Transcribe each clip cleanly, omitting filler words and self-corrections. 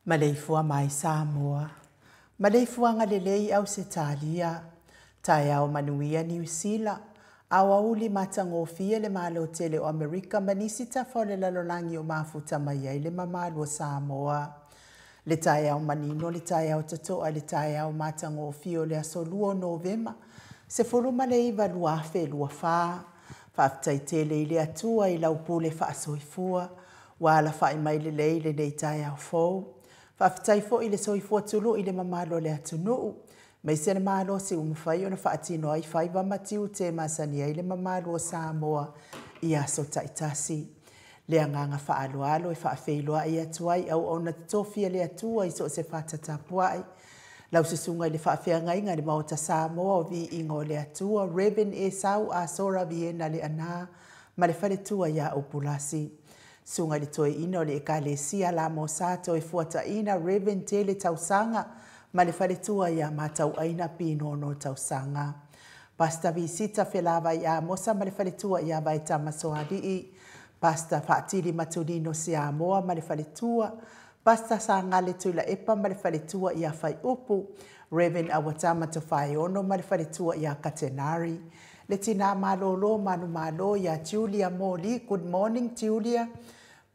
Maleifua mai Samoa. Maleifuaga lelei Ausetalia. Taeao manuia Niu Sila. Aoauli matagofie le Malo tele o Amerika ma nisi tafa o le lalolagi o mafuta mai ai le mamalu o Samoa. Le taeao manino, le taeao totoa, le taeao matagofie o le aso 2 o Novema, 19 2024. Faafetai tele i le Atua i lau pule faasoifua, ua alafai mai lelei lenei taeao fou. Faafetai foi i le soifua tului i le mamalu o le atunuu, aemaise le malosi ua mafai ona faatino ai faiva ma tiute e masani ai le mamalu o Samoa i aso taitasi. Le agaga faaaloalo e faafeiloai atu ai auauna totofi a le Atua i so o se fata tapuai. Lau susuga i le faafeagaiga i le Maota Samoa o Viiga o le Atua, Reverend Esau Asora Viena Leana ma le faletua ia Upulasi. Susuga i le toeaina o le Ekalesia Lamosa Toefuataiina Reverend Tele Tausaga ma le faletua ia Matauaina Pinono Tausaga. Pastor Visita Felavai Amosa ma le faletua ia Vaetama Soalii. Pastor Faatili Matulino Siamoa ma le faletua. Pastor Sangale Tuilaepa ma le faletua ia Faiupu. Reverend Awatama Tofaeono ma le faletua ia Katenari. Le tina malolo manu malo ia Julia Moli. Good morning Julia.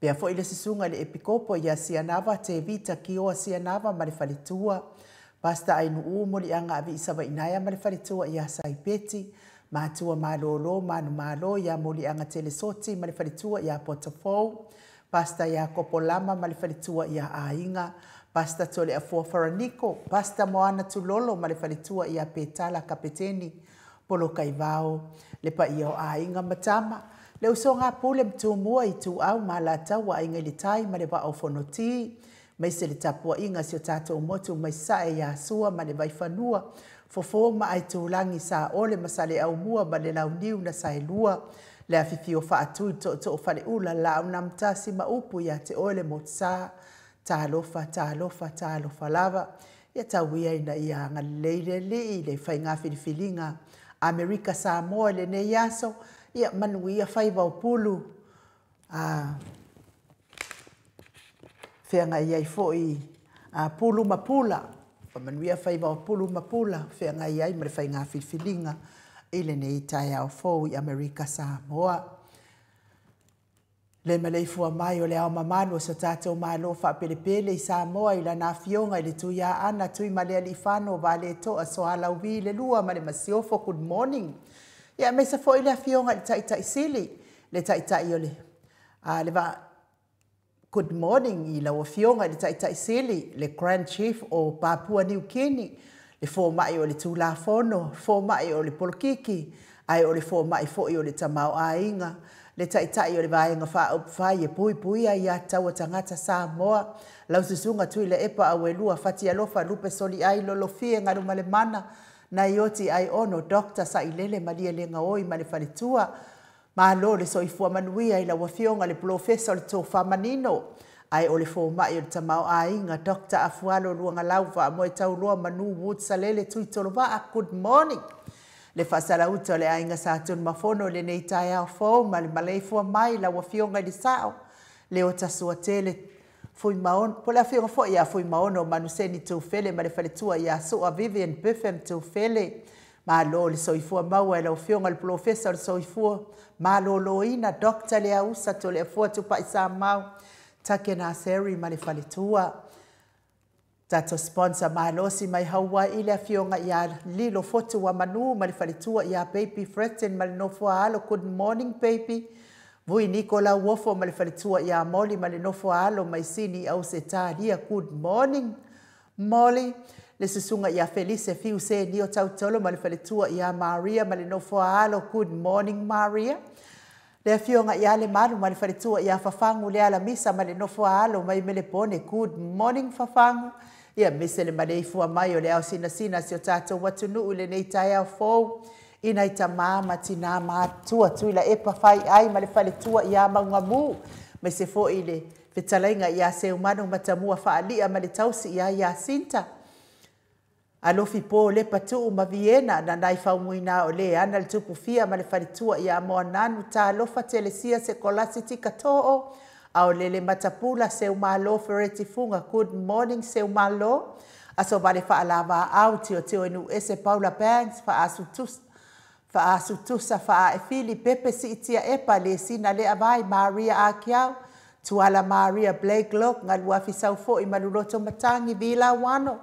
Pea foi le susuga i le epikopo ia Sianava Te Vita Kioa Sianava ma le faletua. Pastor Ainuu Moliaga Avi Savainaia ma le faletua ia Saipeti. Matua malōlō manumalo ia Moliaga Telesoti ma le faletua ia Potafou, Pastor ia Kopolama ma le faletua ia Aiga, Pastor Toleafoa Faraniko, Pastor Moana Tulolo ma le faletua ia Petala Kapeteni, Polokaivao, le paia o aiga ma tama, le usoga a Pule ma Tumua, Ituau ma Alataua, Aiga i le Tai ma le Vaa o Fonoti, aemaise le tapuaiga a si o tatou motu mai Sasae ia Sua ma le Vaifanua, Fofo ma Aitulagi, Saole ma Saleaaumua ma le Launiu na Saelua, le afifio Faatui, Tootoo Faleula, Laau na Amotasi ma upu ia te oe le Motusa. Talofa, talofa, talofa lava. Ia tau ia ina ia agalelei le Alii i le faiga filifiliga Amerika Samoa i lenei aso. Ia manuia faiva o pulu a feagai ai foi a pulu ma pula. Manuia faiva o pulu ma pula feagai ai ma le faiga filifiliga i lenei taeao fou i Amerika Samoa. Le maleifua mai o le Ao Mamalu o so tatou Malo faapelepele i Samoa i lana Afioga i le Tuiaana Tuimalealiifano Vaaletoa Sualauvi le Lua ma le Masiofo. Good morning. Ia aemaise foi le Afioga i le Taitai Sili, le Taitai o le le va. Good morning i lau Afioga i le Taitai Sili, le Grand Chief o Papua New Guinea, le fomai o le Tulafono, fomai o le polokiki, ae o le fomai foi o le tamaoaiga, le Taitai o le Vaega Faaupufai e Puipuia Aiatatau a Tagata Samoa, lau Susuga Tuilaepa Auelua Fatialofa Lupe Soliai Lolofie Galumalemana Naioti Aiono Dr. Sailele Malielegaoi ma le Faletua. Malo le soifua manuia i lau Afioga le Polofesa o le Tofa Manino, ae o le fomai o le tamaoaiga Dr. Afualo Luagalau Faamoe Tauloa Manu Wood Salele Tuitolovaa. Good morning. Le faasalauta o le Aiga Sa Tunumafono i lenei taeao fou ma le maleifua mai lau Afioga i le Sao Leota Suatele Fuimaono, po o le Afioga foi ia Fuimaono Manuseni Tufele ma le faletua ia Sua Vivian Biffem Tufele. Malo le soifua maua i lau Afioga le Polofesa o le Soifua Maloloina Dr. Leausa Toleafoa Tupai Samau Takenaseri ma le faletua. Tatou sponsor malosi mai Hawaii le Afioga ia Lilo Fotu wa Manu ma le faletua ia Baby Fretton ma le nofo a alo. Good morning, baby. Vui Niko Lauofo ma le faletua ia Molly ma le nofo a alo mai Sini Ausetalia. Good morning, Molly. Le susuga ia Felice Fiu Senio Tautolo ma le faletua ia Maria ma le nofo a alo. Good morning, Maria. Le Afioga ia Lemalu ma le faletua ia Fafagu le Alamisa ma le nofo a alo mai Melepone. Good morning, Fafagu. Ia aemaise le maleifua mai o le ao sinasina si o tatou atunuu i lenei taeao fou i nai tamā ma tinā matutua Tuilaepa Faiai ma le faletua ia Maugamu, aemaise foi le fetalaiga ia Seumanu Matamua Faalia ma le tausi ia Iasinta Alofi Po Lepa Tuu ma Viena Nanai Faumuina o le ana le Tupufia ma le faletua ia Moananu. Talofa Telesia Sekolasi Tikatoo Aolele Matapula Seumalo Fereti Fuga. Good morning, Seumalo. Aso Vale Faalavaau Tiotio i Nuese Paula Banks Faasutusa Faaefili Pepe Siitia Epa Lesina Lea Vai Maria Akiau Tuala Maria Blake Lok Galuafi Saufoi Maluloto Matangi Vila Wano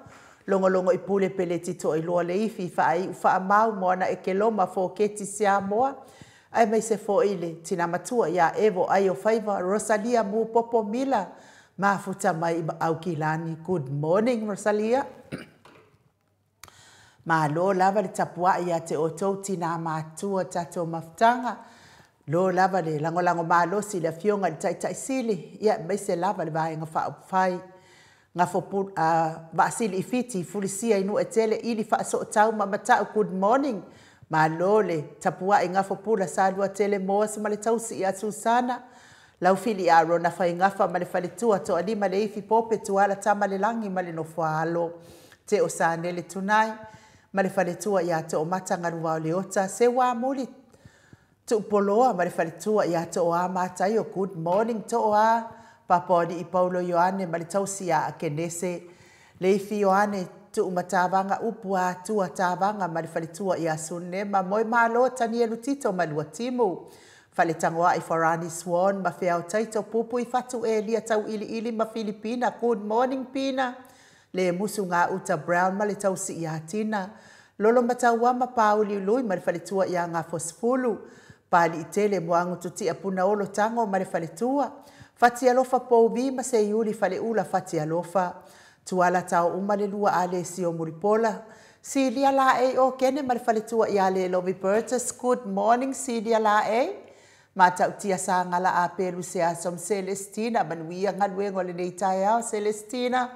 Logologo i Pule Peleti Toailoa Leifi Faaiu Faamau Moana Ekeloma Foketi Siamoa, aemaise foi le tina matua ia Evo Aio Faiva Rosalia Mupopo Mila mafuta mai Aukilani. Good morning, Rosalia. Malo lava le tapuai ia te outou tinā matua tatou mafutaga. Lo lava le lagolago malosi i le Afioga i le Taitai Sili, ia aemaise lava le Vaega Faaupufai. Gafo Vaasili i Fiti, Fulisia i Nuuetele, Ili Faasootau ma Matau. Good morning. Malo le tapuai Gafo Pula Saluatele Moas ma le tausi ia Susana. Laufili Arona Faigafa ma le faletua Toalima Leifi Pope Tuala Tamalelagi ma le nofo a alo. Teo Sanele Tunai ma le faletua ia Toomata Galuvao Leota. Seua Muli Tuupoloa ma le faletua ia Tooa Mataio. Good morning, Tooa. Papaoli'i Paulo Ioane ma le tausi ia Akenese. Leifi Ioane Tuumatavaga Upu Atua Tavaga ma le faletua ia Sunema. Moemalo Tanielu Tito ma Luatimu. Faletagoai Farani Swan ma Feao Taito Pupu i Fatu Elia Tauiliili ma Filipina. Good morning, Pina. Le Musu Gauta Brown ma le tausi ia Tina. Lolo Mataua ma Pauli Lui ma le faletua ia Gafosefulu. Pali Tele Moagu Tutia Punaolo Tago ma le faletua. Fatialofa Pouvi ma Seiuli Faleula Fatialofa. Tuala Tao uma le lua Alesio Mulipola. Silia Laei o Kene ma le faletua ia Le Lovi Burgess. Good morning Silia Laei. Matautia Sagala a Pelu se aso Celestina manuia galuega o lenei taeao Celestina.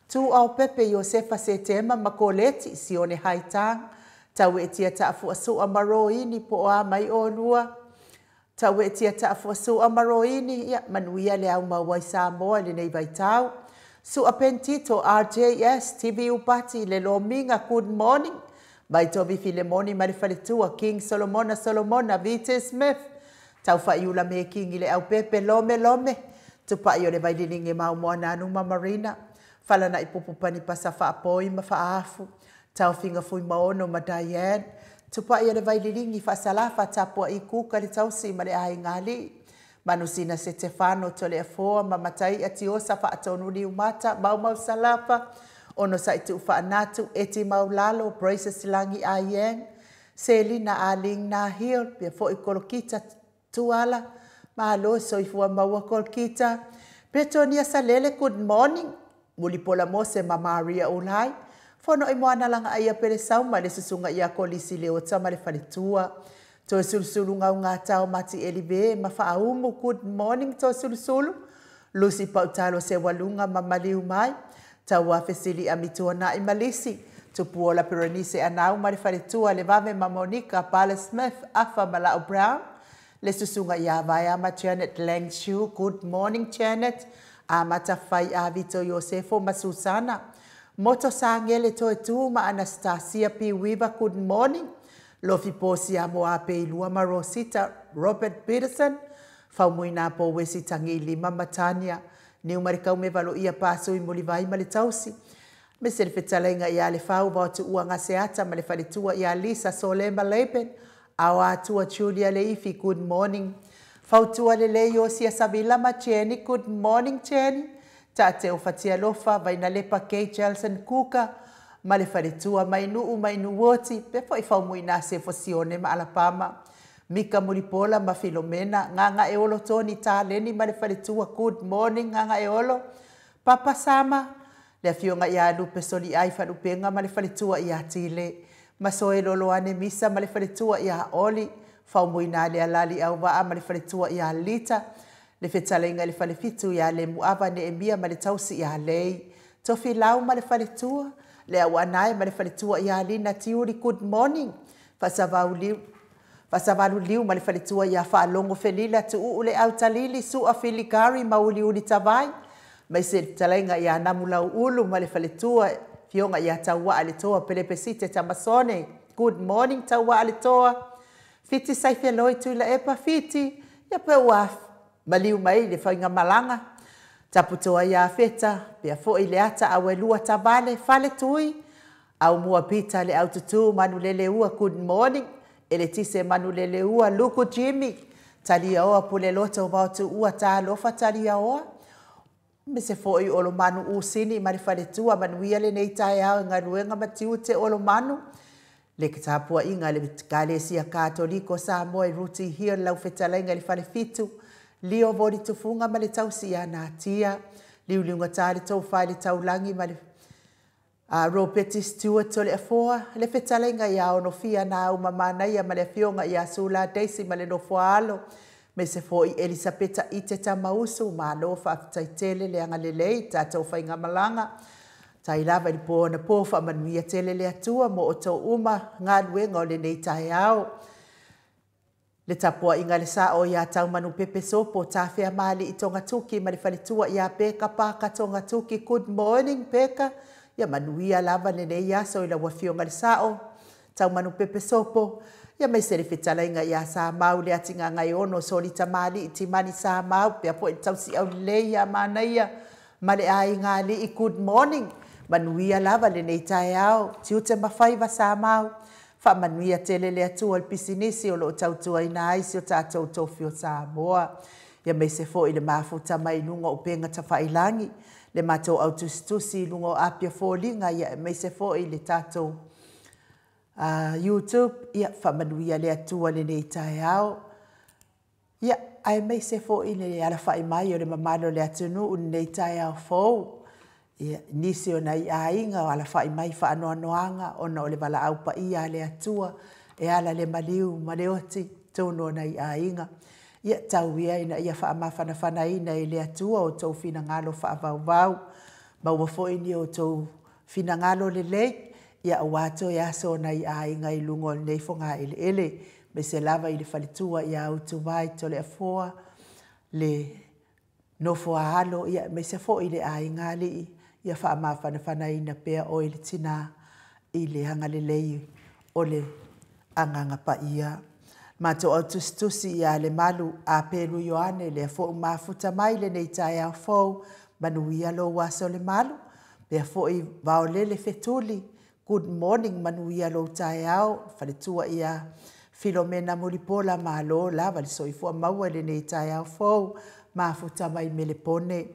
Tu au pepe Iosefa Setema ma Koleti Sione Haitang. Tauetia Taafuasua ma Roini po o a mai olua. Tauetia Taafuasua ma Roini ia manuia le au maua i Samoa i lenei vaitau. Sua Pentito RJS TV Upati le Lomiga. Good morning. Vaitovi Filemoni ma le faletua King Solomona Solomona Vite Smith. Taufaiula me Kingi le Aupepe Lome Lome. Tupai o le Vaililingi Maumoana Numa Marina. Falana i Pupupani Pasa Faapoi ma Faafu. Taufinga Fui Maono ma Diane. Tupai o le Vaililingi Faasalafa Tapua i Kuka le Tausi ma le Aigali. Manusina Setefano Toleafoa ma Matai Atiosa Faatonu Liumata Maumau Salafa. Ono Saitu Faanatu Eti Maulalo Braces Langi Ayeng. Selina Aling Nahil Pia Foi Kolokita Tuala. Malo soifua maua Kolokita. Petonia Salele. Good morning. Mulipola Mose ma Maria Ulai. Fono i moana langa aia pele sauma le susunga ia kolisi le ota ma le faletua. Toe sulusulu ngau ngā tau mati elive ma faaumu. Good morning toe sulusulu. Lucy Pautalo se walunga ma maliu mai. Tau afesili amitua na i malisi. Tupuola Peronise anau ma le faletua le vave ma Monica Pala Smith Afa Malau Brown. Le susunga ia vaea ma Janet Langshu. Good morning Janet. Amata Fai Avito Iosefo ma Susana. Moto Sangele Toe Tu ma Anastasia P. Weaver. Good morning. Lofi Posia Moape Ilua ma Rosita Robert Peterson. Faumuina po Wesi Tangi Lima Matania. Niu Marikau me valo ia paso i mulivai ma le tausi. Me se le fetalenga ia le fau vao tu ua ngaseata ma le faletua ia Lisa Solema Leben. Awa atua Julia Leifi. Good morning. Fautua le lei Sia Sabila ma Jenny. Good morning Jenny. Tate o Fatia Lofa, Vainalepa K. Jelson Kuka, ma le faletua Mainuu Mainuoti, pe foi faumuina se fosione ma Alabama. Mika Mulipola ma Filomena, Nganga Eolo Tony Taleni ma le faletua. Good morning Nganga Eolo. Papa Sama, le afioga ia Lupe Soli ai Falupenga ma le faletua ia Tile. Masoe Loloane Misa ma le faletua ia Oli. Faumuina le alali au waa ma le faletua ia Lita. Le fetalenga le falefitu ia le muava ne emia ma le tausi ia lei. Tofi lau ma le faletua. Le au anai ma le faletua ia Lina Tiuri. Good morning. Fasavalu liu ma le faletua ia Faalongo Felila Tuuu le au talili Sua Filikari Mauliuli Tavai. Mai se talenga ia Namulau Ulu ma le faletua Fionga ia Taua Aletoa Pelepesite Tamasone. Good morning Taua Aletoa. Fiti Saifeloi Tuila Epa Fiti. Ia pe ua maliu mai le whainga malanga. Taputoa ia feta, pea foi le ata awelua tabale, fale tui. Au mua pita le aututu manulele ua. Good morning. Ele tise manulele ua, Luku Jimmy. Talia oa pule loto vautu ua talofa talia oa. Me se foi olo manu usini ma le faletua manuia le nei taeao ngaluenga matiu te olo manu. Le kitapua inga le kalesia katoliko Samoa Ruti Hill lau fetalenga le falefitu. Lio voli tufunga ma le tausi ia natia. Liuliunga tā le tau whai le taulangi ma le Robert Stewart tole afoa. Le fetalenga ia onofia na au mamanaia ma le afionga ia Sula Daisy ma le nofoa alo. Me se foi Elisabeta ite tamausu malo whaafitaitele le anga lelei tātou whainga malanga. Tai lava i po na po whaamanuia tele le atua mo o tau uma ngā luenga o le nei taeao. Le tapua inga le sa o ia taumanu pepe sopo tāwhea maali i tonga tuki ma le faletua ia Peka Paka tonga tuki. Good morning Peka. Ia manuia lava le nei aso i la wafionga le sao. Taumanu pepe sopo. Ia mai se le fetalainga ia sa mau le atinga ngai ono solita maali i timani sa mau. Pea po i tausi au lei ia manaia ma le aiga ali'i. Good morning. Manuia lava le nei taeao. Tiute mawhaiva sa mau. Whaamanuia tele le atua le pisinisi o loo tautuaina ai si o tātou tofi o Samoa. Ia mai se foi le mafuta mai lunga o penga tawhailangi. Le mātou au tusitusi lunga o apia fōlinga. Ia mai se foi le tātou YouTube, ia faamanuia le Atua i lenei taeao. Ia, aemaise foi le alafai mai o le mamalu o le atunuu i lenei taeao fou. Ia, nisi o nai aiga o alafai mai faanoanoaga ona o le valaau paia a le Atua e ala le maliu ma le oti i totonu o nai aiga. Ia, tau ia ina ia faamafanafanaina e le Atua outou finagalo faavauvau, maua foi ni outou finagalo lelei, ia aua toe aso o nai aiga i luga o lenei fogaeleele, aemaise lava i le faletua ia Utuvai Toleafoa, le nofo a alo, aemaise foi le aigaalii, ia faamafanafanaina pea oe le tina i le agalelei o le Agaga Paia. Matou autusitusi ia Lemalu Apelu Ioane, lea foi ua mafuta mai lenei taeao fou, manuia lou aso Lemalu, faapea foi Vaolele Fetuli, good morning, manuia lou taeao, faletua ia Filomena Mulipola, malo lava le soifua maua i lenei taeao fou, mafuta mai Melepone.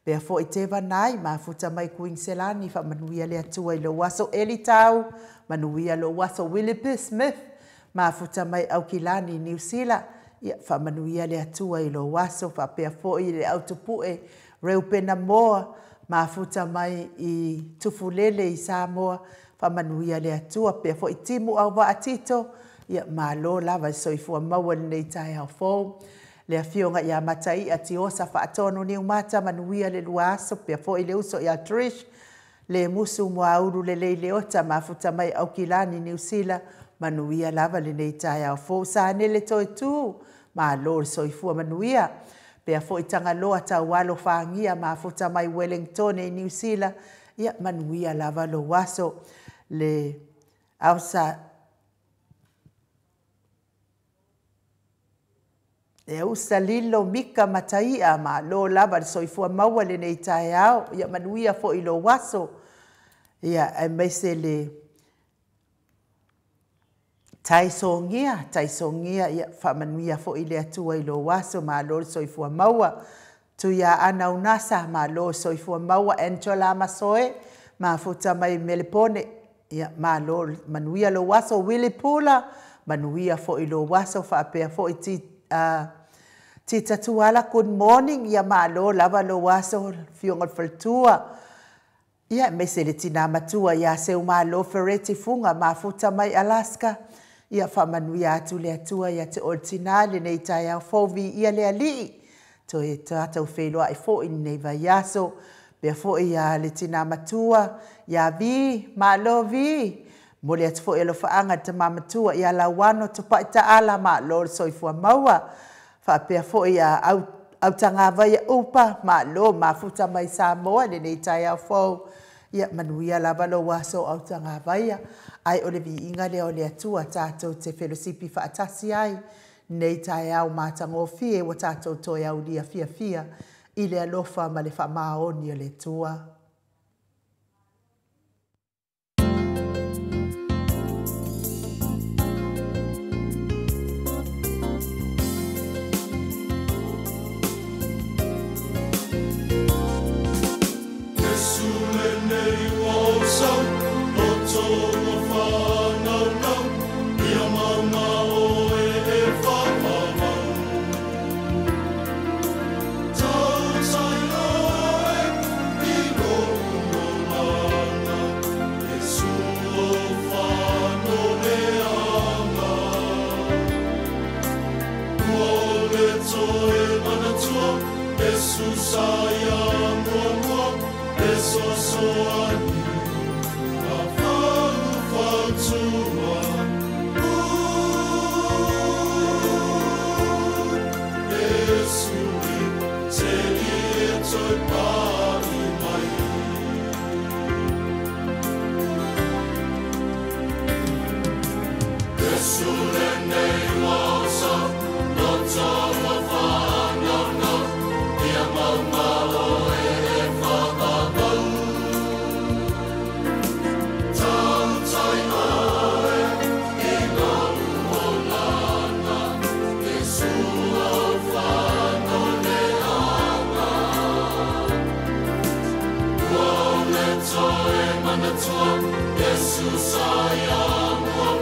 Faapea foi Tevanai, mafuta mai Kuiniselani, faamanuia le Atua i lou aso. Elitau, manuia lou aso. Willie Smith, mafuta mai Aukilani, Niu Sila, ia faamanuia le Atua i lou aso. Faapea foi le autopue Reupena Moa, mafuta mai i Tufulele i Samoa, faamanuia le Atua. Faapea foi Timu Auvaa Tito, ia malo lava le soifua maua i lenei taeao fou. Le afioga ia Mataia Tiosa Faatonu Niumata, manuia le lua aso. Faapea foi le uso ia Trish, le musu Muaulu Lelei Leota, mafuta mai Aukilani, Niu Sila, manuia lava lenei taeao fou. Sanele Toetu, malo le soifua manuia. Faapea foi Tagaloa Taualo Fagia, mafuta mai Wellington i Niu Sila, ia manuia lava lou aso. Le ausa Le ausa Lilo Mika Mataia, malo lava le soifua maua lenei taeao, ia manuia foi lou aso. Ia aemaise le Taisogia, Taisogia, ia faamanuia foi le Atua i lou aso, malo le soifua maua. Tuiaana Unasa, malo le soifua maua. Angela Masoe, mafuta mai Melepone, ia malo manuia lou aso. Willie Pula, manuia foi lou aso. Faapea foi Tita Tuala, good morning, ia malo lava lou aso, afioga i le faletua. Ia, aemaise le tina matua ia Seumalo Fereti Fuga, mafuta mai Alaska, ia faamanuia atu le Atua ia te oe le tina i lenei taeao fou, viia le Alii. Toe tatou feiloai foi i lenei vaiaso. Faapea foi ia le tina matua ia Vi, malo Vi. Momoli atu foi alofaaga i le tama matua ia Lauano Tupai Taala, malo le soifua maua. Faapea foi ia Autagavaia Upa, malo mafuta mai Samoa i lenei taeao fou. Ia manuia lava lou aso Autagavaia. Ai o le viiga lea o le Atua tatou te felosipi faatasi ai nei taeao matagofie ua tatou toe aulia fiafia i le alofa ma le faamaoni o le Atua. Iesu lenei ua ou sau, loto ua whānaunau, ia maunga oe e whakawau. Tautai oe i lou olanga, Iesu o whanoleanga. Ua ole toe manatua, Iesu sa ia muamua, e soasoani, a whanuwhatua. Iesu i te i toi pari mai. Iesu lenei ua osa, loto ua whānaunau, ia maunga oe e whakawau. Tautai oe i lou olanga, Iesu o whanoleanga. Ua ole toe manatua, Iesu sa ia mua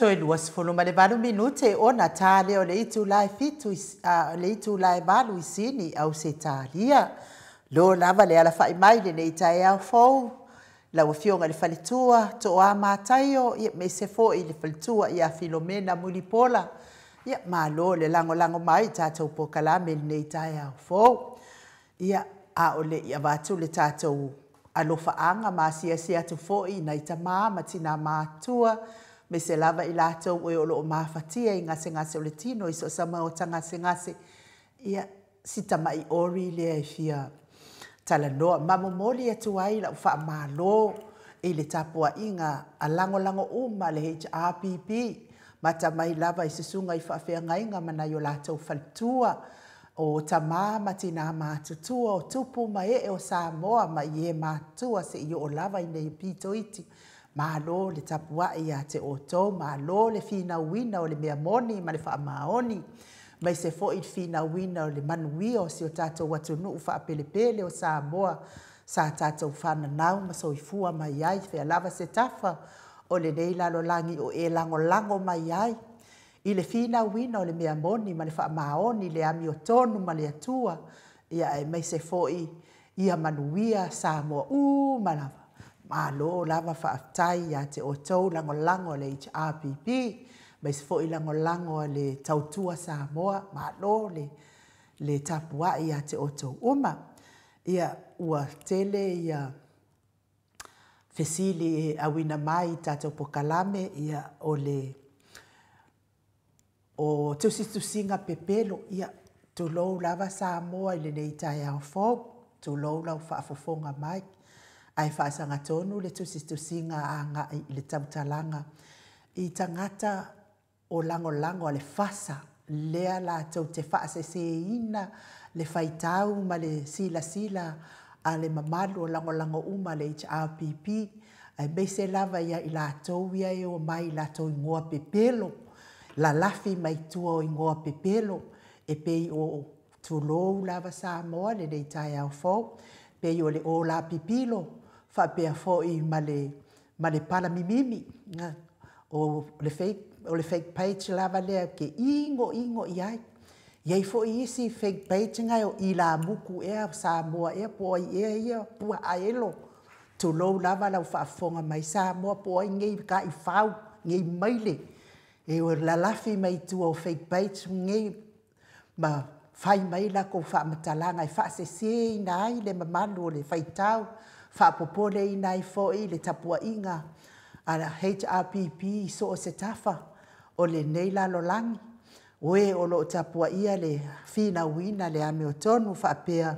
Toe 28 minute ona tā lea o le itula e 7, le itula e 8 i Sini, Ausetalia. Lo lava le alafa'i mai lenei taeao fou, lau afioga i le faletua Toa Mataio, ia aemaise foi le faletua ia Filomena Mulipola. Ia malo le lagolago mai i tatou polokalame i lenei taeao fou. Ia, a o le i avatu le tatou alofaaga ma asiasi atu foi i nai tama ma tina matutua, aemaise lava i latou o lo o mafatia i gasegase o le tino i so o se maota gasegase, ia, si tamai ori lea e fia talanoa ma momoli atu ai lau faamalo i le tapuaiga a lagolago uma a le HRPP, mata mai lava i susuga i faafeagaiga ma nai o latou faletua, o tama ma tina matutua, o tupu ma ee o Samoa mai e matutua seia oo lava i nei pitoiti. Malo le tapuai ia te outou, malo le finauina o le mea moni ma le faamaoni, aemaise foi le finauina o le manuia o si o tatou atunuu faapelepele o Samoa sa tatou fananau ma soifua mai ai. Fea lava se tafa o lenei lalolagi o e lagolago mai ai i le finauina o le mea moni ma le faamaoni, le amiotonu ma le Atua, ia aemaise foi ia manuia Samoa uma lava. Malo lava faafetai ia te outou lagolago a le HRPP, aemaise foi lagolago a le Tautua Samoa. Malo le tapuai ia te outou uma. Ia, ua tele ia fesili e auina mai i tatou polokalame, ia o le o tusitusiga pepelo, ia tulou lava Samoa i lenei taeao fou, tulou lau faafofoga mai, ae faasagatonu le tusitusiga agai i le tautalaga i tagata o lagolago a le FASA, lea latou te faaseseina le faitau ma le silasila a le mamalu o lagolago uma a le HRPP, aemaise lava ia i latou ia e omai i latou igoa pepelo, lalafi mai tua o igoa pepelo, e pei o, tulou lava Samoa lenei taeao fou, pei o le Ola Pipilo, faapea foi ma le Palamimimi. O le fake page lava lea ou te igoigo i ai. E i ai foi isi fake page na o Ilamuku ea, o Samoa ea, po o ai ea ia, Puaaelo. Tulou lava lau faafofoga mai Samoa, po o ai nei taifau, nei maile, e lalafi mai tua o fake page nei ma fai mai latou faamatalaga e faaseseina ai le mamalu o le faitau, faapopoleina ai foi le tapuaiga a la HRPP i so o se tafa o lenei lalolagi. O e o lo o tapuaia le finauina le amiotonu faapea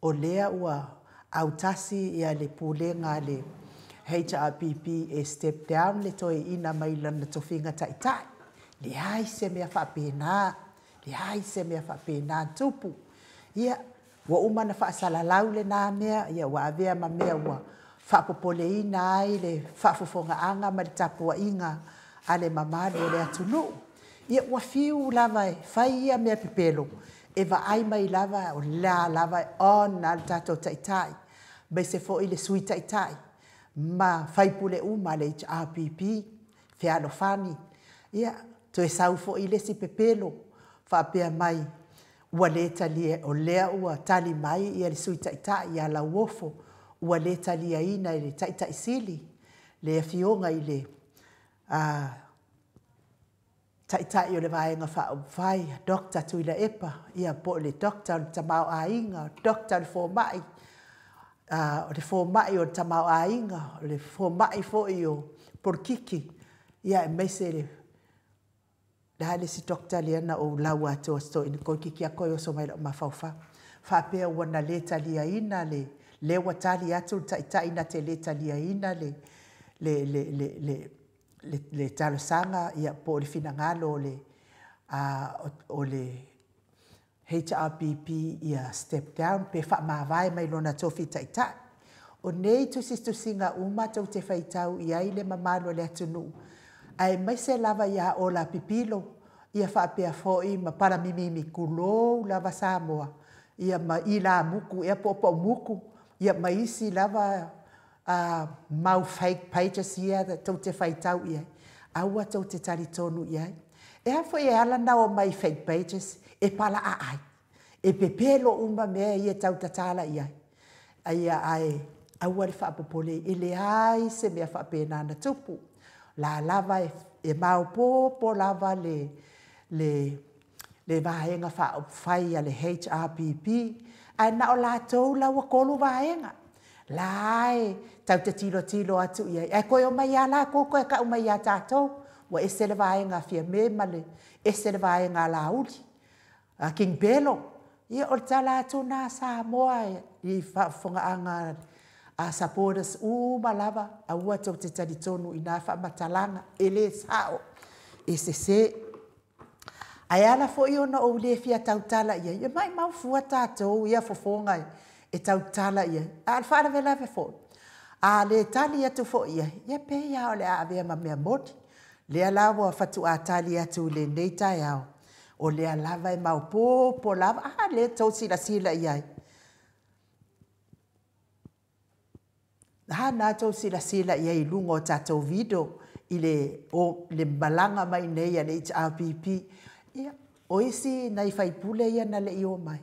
o lea ua autasi ia le pulega a le HRPP e step down le toeaina mai lana tofiga taitai. Leai se mea faapena, leai se mea faapena tupu. Ia, ua uma ona faasalalau lena mea, ia ua avea ma mea ua faapopoleina ai le faafofogaaga ma le tapuaiga a le mamalu o le atunuu. Ia ua fiu lava e fai ia mea pepelo, e vaai mai lava o lea lava e on a le tatou taitai, aemaise foi le sui taitai ma faipule uma a le HRPP, fealofani. Ia, toe sau foi le isi pepelo, faapea mai, ua le talia, o lea ua tali mai ia le sui taitai ia Lauofo, ua le taliaina e le Taitai Sili, le afioga i le Taitai o le Vaega Faaupufai, Dr. Tuilaepa, ia po o le Doctor o le Tamaoaiga, Doctor o le Fomai, o le Fomai o le Tamaoaiga, o le Fomai foi o Polokiki, ia aemaise le a le isi doctor lea na ou lau atoa toeaina toeitiiti lava toe oso mai lou mafaufau. Faapea ua na le taliaina le, lea ua tali atu le taitai na te le taliaina le, le, le, le, le, le, le talosaga ia, po o le finagalo o le HRPP ia step down pe faamavae mai lona tofi taitai. O nei tusitusiga uma tou te faitau i ai le mamalu o le atunuu, aemaise lava ia Ola Pipilo, ia faapea foi ma Palamimimi, tulou lava Samoa, ia ma Ilamuku ea po o Paumuku, ia ma isi lava mau fake pages ia tou te faitau i ai. Aua tou te talitonu i ai. E a foi e ala ona omai i fake pages e palaa ai, e pepelo uma mea ia e tau tatala i ai. Ia ae aua le faapopole, e leai se mea faapena na tupu. O la lava e maopoopo lava le Vaega Faaupufai a le HRPP, ae na o latou la ua 3 vaega. La e tatou te tilotilo atu i ai, ae toe omai lava latou toe tau mai ia tatou, ua ese le vaega a Fiame ma le ese le vaega a Laauli, a King Pelo. Ia o le tala atu lena a Samoa i le faafofogaaga a supporters uma lava, aua tou te talitonu i na faamatalaga, e le sao, e sese. Ae ala foi ona ou le fia tautala i ai, e maumau fua tatou ia fofoga e tautala i ai. A o le faalavelave foi, a le tali atu foi i ai, ia pei lava o le a avea ma mea moni. O lea la ua faatoa tali atu i lenei taeao, o lea lava e maopoopo lava. A lea tou te silasila i ai. A lena tou te silasila i ai i luga o tatou video i le malaga mai nei a le HRPP. Ia, o isi nai faipule ia na le i omai,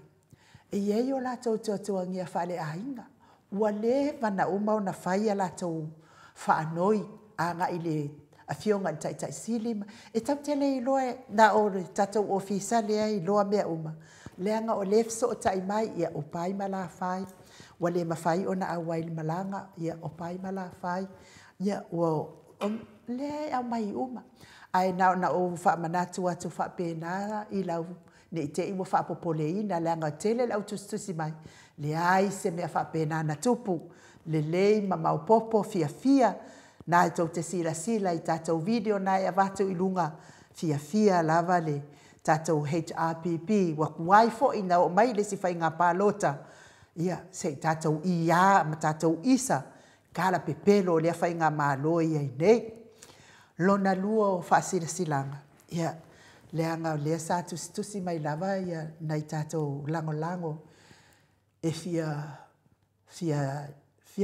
e i ai o latou tuatuagia faaleaiga. Ua leva ona uma ona fai a latou faanoi agai i le Afioga i le Taitai Sili. E tatou te le iloa na o le tatou ofisa lea e iloa mea uma, leaga o lea e fesootai mai, ia o pai ma lafai, ua le mafai ona auai i le malaga, ia o pai ma lafai, ia ua... lea e aumai uma. Ae na ona ou faamanatu atu faapena i lau... ne i te i ua faapopoleina, leaga e tele le au tusitusi mai, leai se mea faapena na tupu, lelei ma maopoopo fiafia, lena tou te silasila i tatou video na e avatu i luga, fiafia lava le tatou HRPP, ua tuai foi ona oo mai le isi faiga palota, ia se i tatou ija ma tatou isa kalapepelo o lea faigamalo e i ai nei. Lona lua o faasilasilaga, ia, leaga o lea sa tusitusi mai lava nai tatou lagolago e fia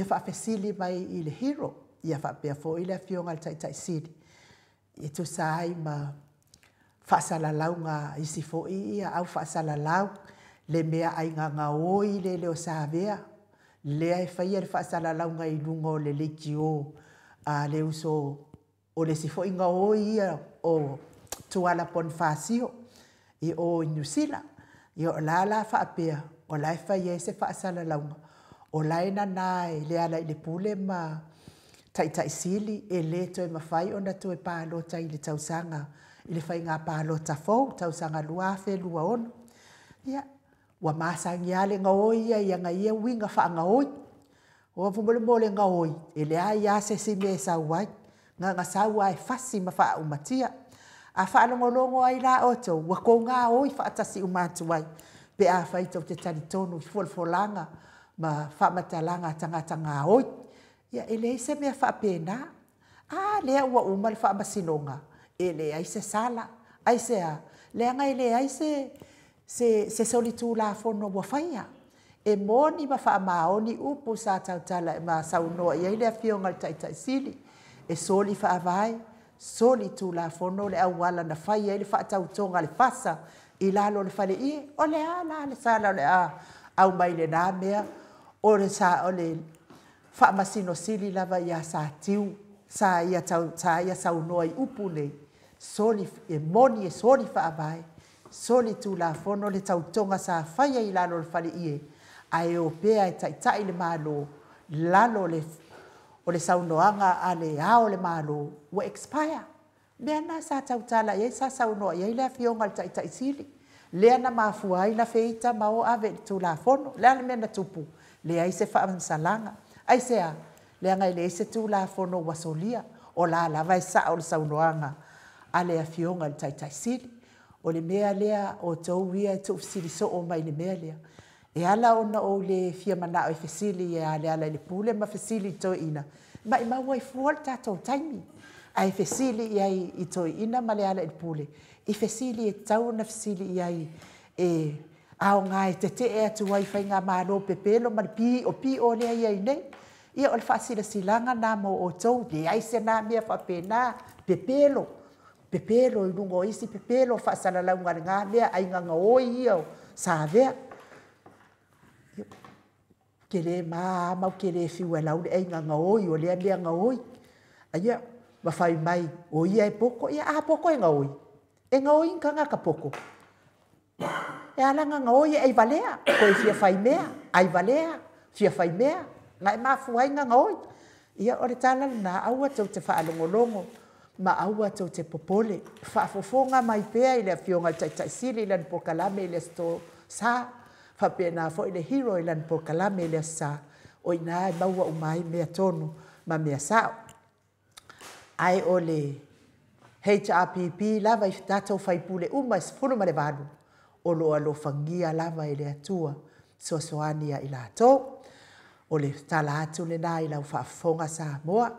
faafesili mai i le Hero, ia faapea foi le Afioga i le Taitai Sili, e tusa ai ma faasalalauga a isi foi au faasalalau, le meaai gaoi lele o Savea, lea e faia le faasalalauga i luga o le leitio a le uso o le isi foi gaoi ia o Tuala Ponifasio i o i Niu Sila. Ia o la la faapea, o la e fai ai se faasalalauga, o la e nana e Lealailepule ma Taitai Sili, e le toe mafai ona toe palota i le tausaga, i le faiga palota fou, tausaga 2026. Ia, ua masani lava le gaoi ia i ana ia uiga faagaoi. O le mea o le gaoi, e leai lava se isi mea e sau ai, na ona sau lava e fasi ma faaumatia. A faalogologo ai la outou, ua tou gaoi faatasi uma atu ai, pe afai tou te talitonu i folafolaga ma faamatalaga a tagata gaoi. Ia e leai se mea faapena. A lea ua uma le faamasinoga, e leai se sala. Aisea? Leaga e leai se solitulafono ua faia. E moni ma faamaoni upu sa tautala ma saunoa i ai le Afioga i le Taitai Sili, e soli faavae, soli tulafono le auala na fai ai le faatautoga a le FASA i lalo o le faleie. O le a la le sala o le a aumai i lena mea? O le Faamasino Sili lava ia Satiu sa ia saunoa i upu nei, soli, e moni e soli faavae, soli tulafono le tautoga sa faia i lalo o le faleie, ae o pea e taitai le Malo lalo o le saunoaga a le Ao o le Malo ua expire. Mea na sa tautala i ai, sa saunoa i ai le Afioga i le Taitai Sili, lea na mafua ai na feita ma o ave i le Tulafono. O le a le mea na tupu? Leai se faamasalaga. Aisea? Leaga e leai se Tulafono ua solia. O la lava e sao le saunoaga a le Afioga i le Taitai Sili. O le mea lea outou ia e tuufesili soo mai i le mea lea, e ala ona ou le fia manao e fesili ia Lealailepule ma fesili i toeaiina, maumau ai fua le tatou taimi. Ae fesili i ai i toeaiina ma Lealailepule, i fesili e tatau ona fesili i ai e aoga e tetee atu ai i faigamalo pepelo ma le piopio lea e i ai nei. Ia o le faasilasilaga lena mo outou, leai se na mea faapena, pepelo, pepelo i luga o isi pepelo, faasalalauga a lena mea, aiga gaoi ia o Savea. Ou te le ma ma ou te le fiu e lau le aiga gaoi o lea mea gaoi. Ia, ma fai mai, o ia e poto, ia a poto e gaoi. E gaoi ni tagata poto. E ala ona gaoi e aivalea, toe fia faimea, aivalea, fia faimea, na e mafua ai ona gaoi. Ia o le tala lena, aua tou te faalogologo ma aua tou te popole. Faafofoga mai pea i le Afioga i le Taitai Sili i lana polokalame i le Aso Sa, faapena foi le Hero i lana polokalame i le Aso Sa, o i ina e maua uma ai mea tonu ma mea sao. Ae o le HRPP lava i tatou faipule uma e 18, o lo o alofagia lava e le Atua fesoasoani ia i latou. O le tala atu lena i lau faafofoga Samoa,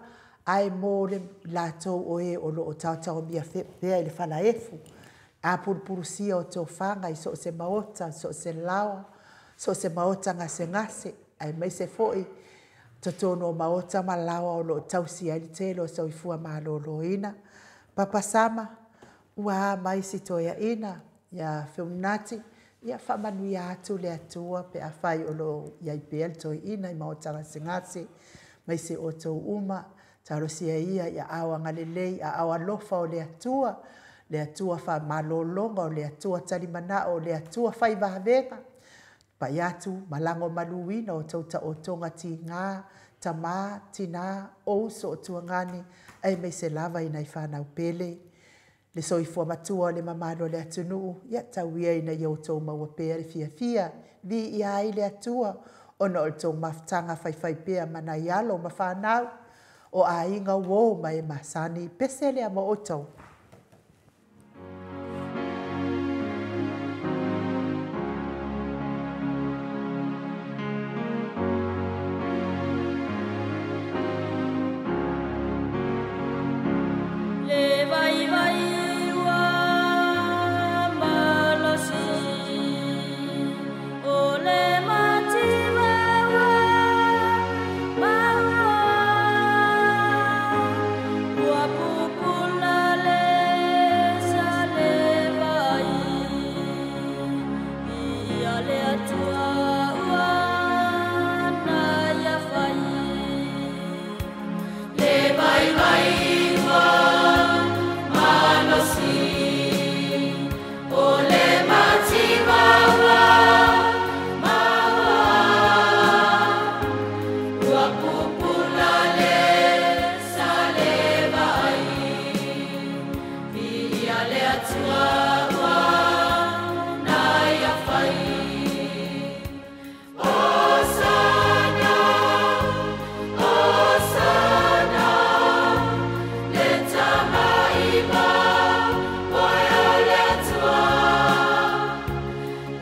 ae mo le latou o e o lo o taotaomia pea i le falaefu, apulupulusia o tofaga i so o se maota, so o se laoa, so o se maota gasegase, aemaise foi totonu o maota ma laoa o lo o tausi ai le tele o soifua maloloina. Papa Sama, ua a mai si toeaina ia Feaunati, ia faamanuia atu le Atua pe afai o lo o i ai pea le toeaina i maota gasegase, aemaise outou uma, talosia ia i aao agalelei, aao alofa o le Atua, le Atua faamalologa, o le Atua talimanao, o le Atua fai vavega, pai atu ma lagomaluina o outou taotoga tiga, tama, tina, o uso o tuagani, aemaise lava i nai fanau pele, le soifua matua o le mamalu o le atunuu, ia tau ia ina ia outou maua pea le fiafia, viia ai le Atua, ona o le tou mafutaga faifaipea ma nai alo ma fanau, o aiga, uo ma e masani, pese lea ma outou. Le vaivai ua malosi, o le mativa ua maua, ua pupula le salevai, viia le Atua ua na ia fai. Le vaivai ua malosi, o le mativa ua maua, ua pupula le salevai, viia le Atua ua na ia fai. Hosana, Hosana, le tamaiva moe o le Atua,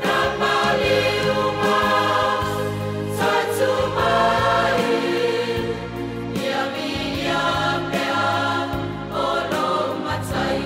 na maliu ma tatu mai, ia viia pea o lou matai.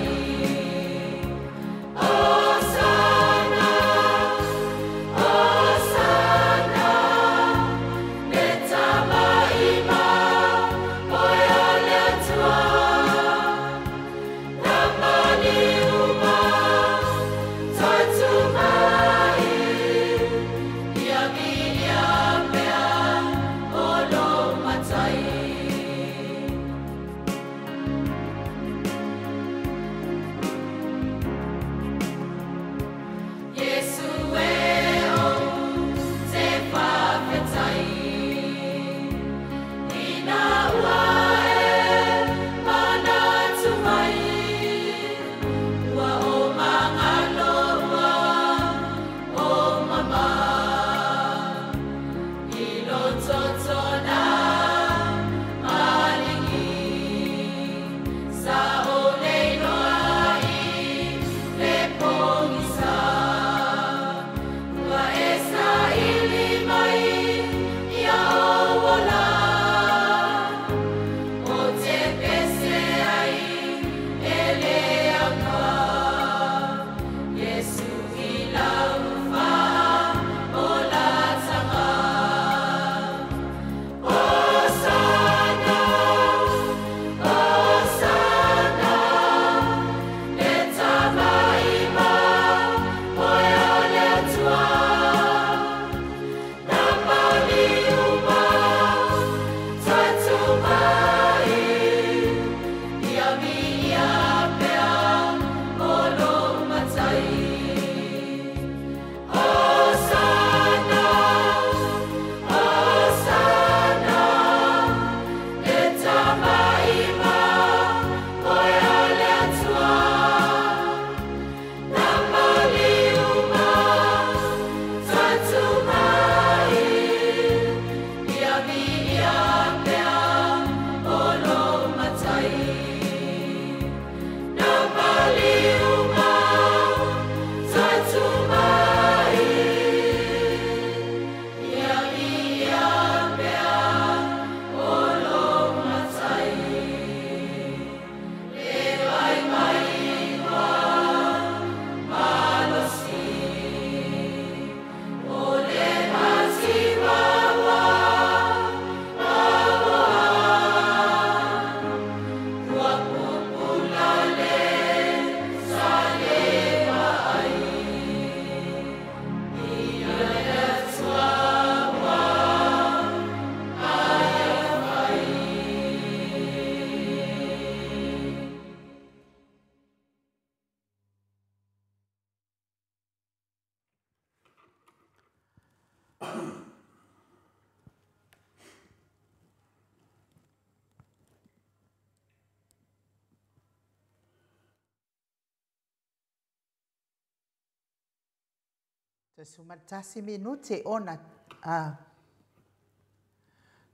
11 minute ona a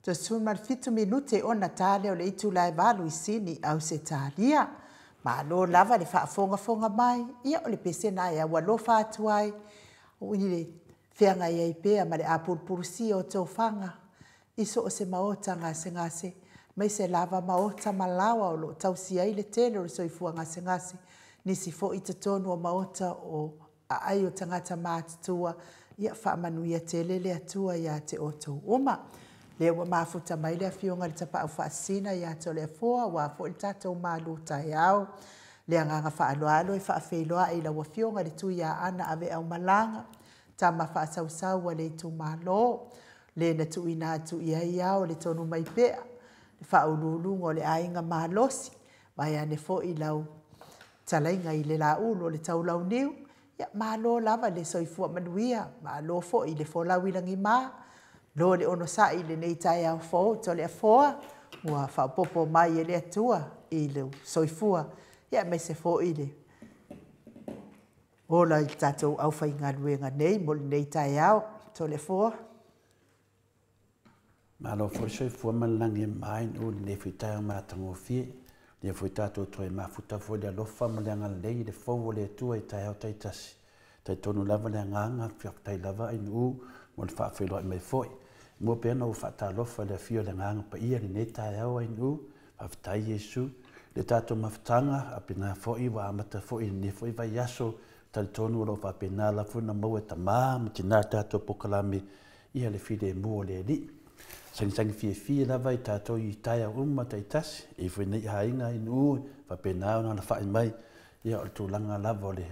17 minute ona ta lea o le itula e 8 i Sini, Ausetalia. Malo lava le faafogafoga mai, ia o le pese lena e aualofa atu ai i le feagai ai pea ma le apulupulusia o tofaga i so o se maota gasegase, aemaise lava maota ma laoa o lo o tausia ai le tele o le soifua gasegase, nisi foi i totonu o maota o aai o tagata matutua. Ia faamanuia tele le Atua ia te outou uma. Lea ua mafuta mai le afioga i le Tapaau Faasisina ia Toleafoa, aua foi le tatou malu taeao. Le agaga faaaloalo e faafeiloai i lau afioga i le Tuiaana Aveaumalaga, tama faasausau a le itumalo, le na tuuina atu i ai ao le tonu mai pea, le faauluuluga o le aiga malosi, vaeane foi lau talaiga i le laulu o le taulauniu. Ia malo lava le soifua manuia, malo foi le folau i lagima, lo le onosai i lenei taeao fou Toleafoa, ua faaopoopo mai e le Atua i le soifua, ia aemaise foi le ola i le tatou aufaigaluega nei mo lenei taeao. Toleafoa. Malo foi le soifua ma le lagi e mama i lenei foi taeao matagofie. Lea foi tatou toe mafuta foi le alofa ma le agalelei i le fou o le Atua i taeao taitasi. Talitonu lava le agaga, faafetai lava Ainuu mo le faafeiloai mai foi. Mua pea ona ou faatalofa i le afio o le Agaga Paia i lenei taeao Ainuu. Faafetai Iesu. Le tatou mafutaga, faapena foi ua amata foi i lenei foi vaiaso. Talitonu o lo o faapena lava foi ona maua e tama ma tina le tatou polokalame ia le filemu o le Alii. Sagisagi fiafia lava i tatou i taeao uma taitasi, e i foi nei aiga Ainuu faapena ona alafai mai ia o le tulaga lava o le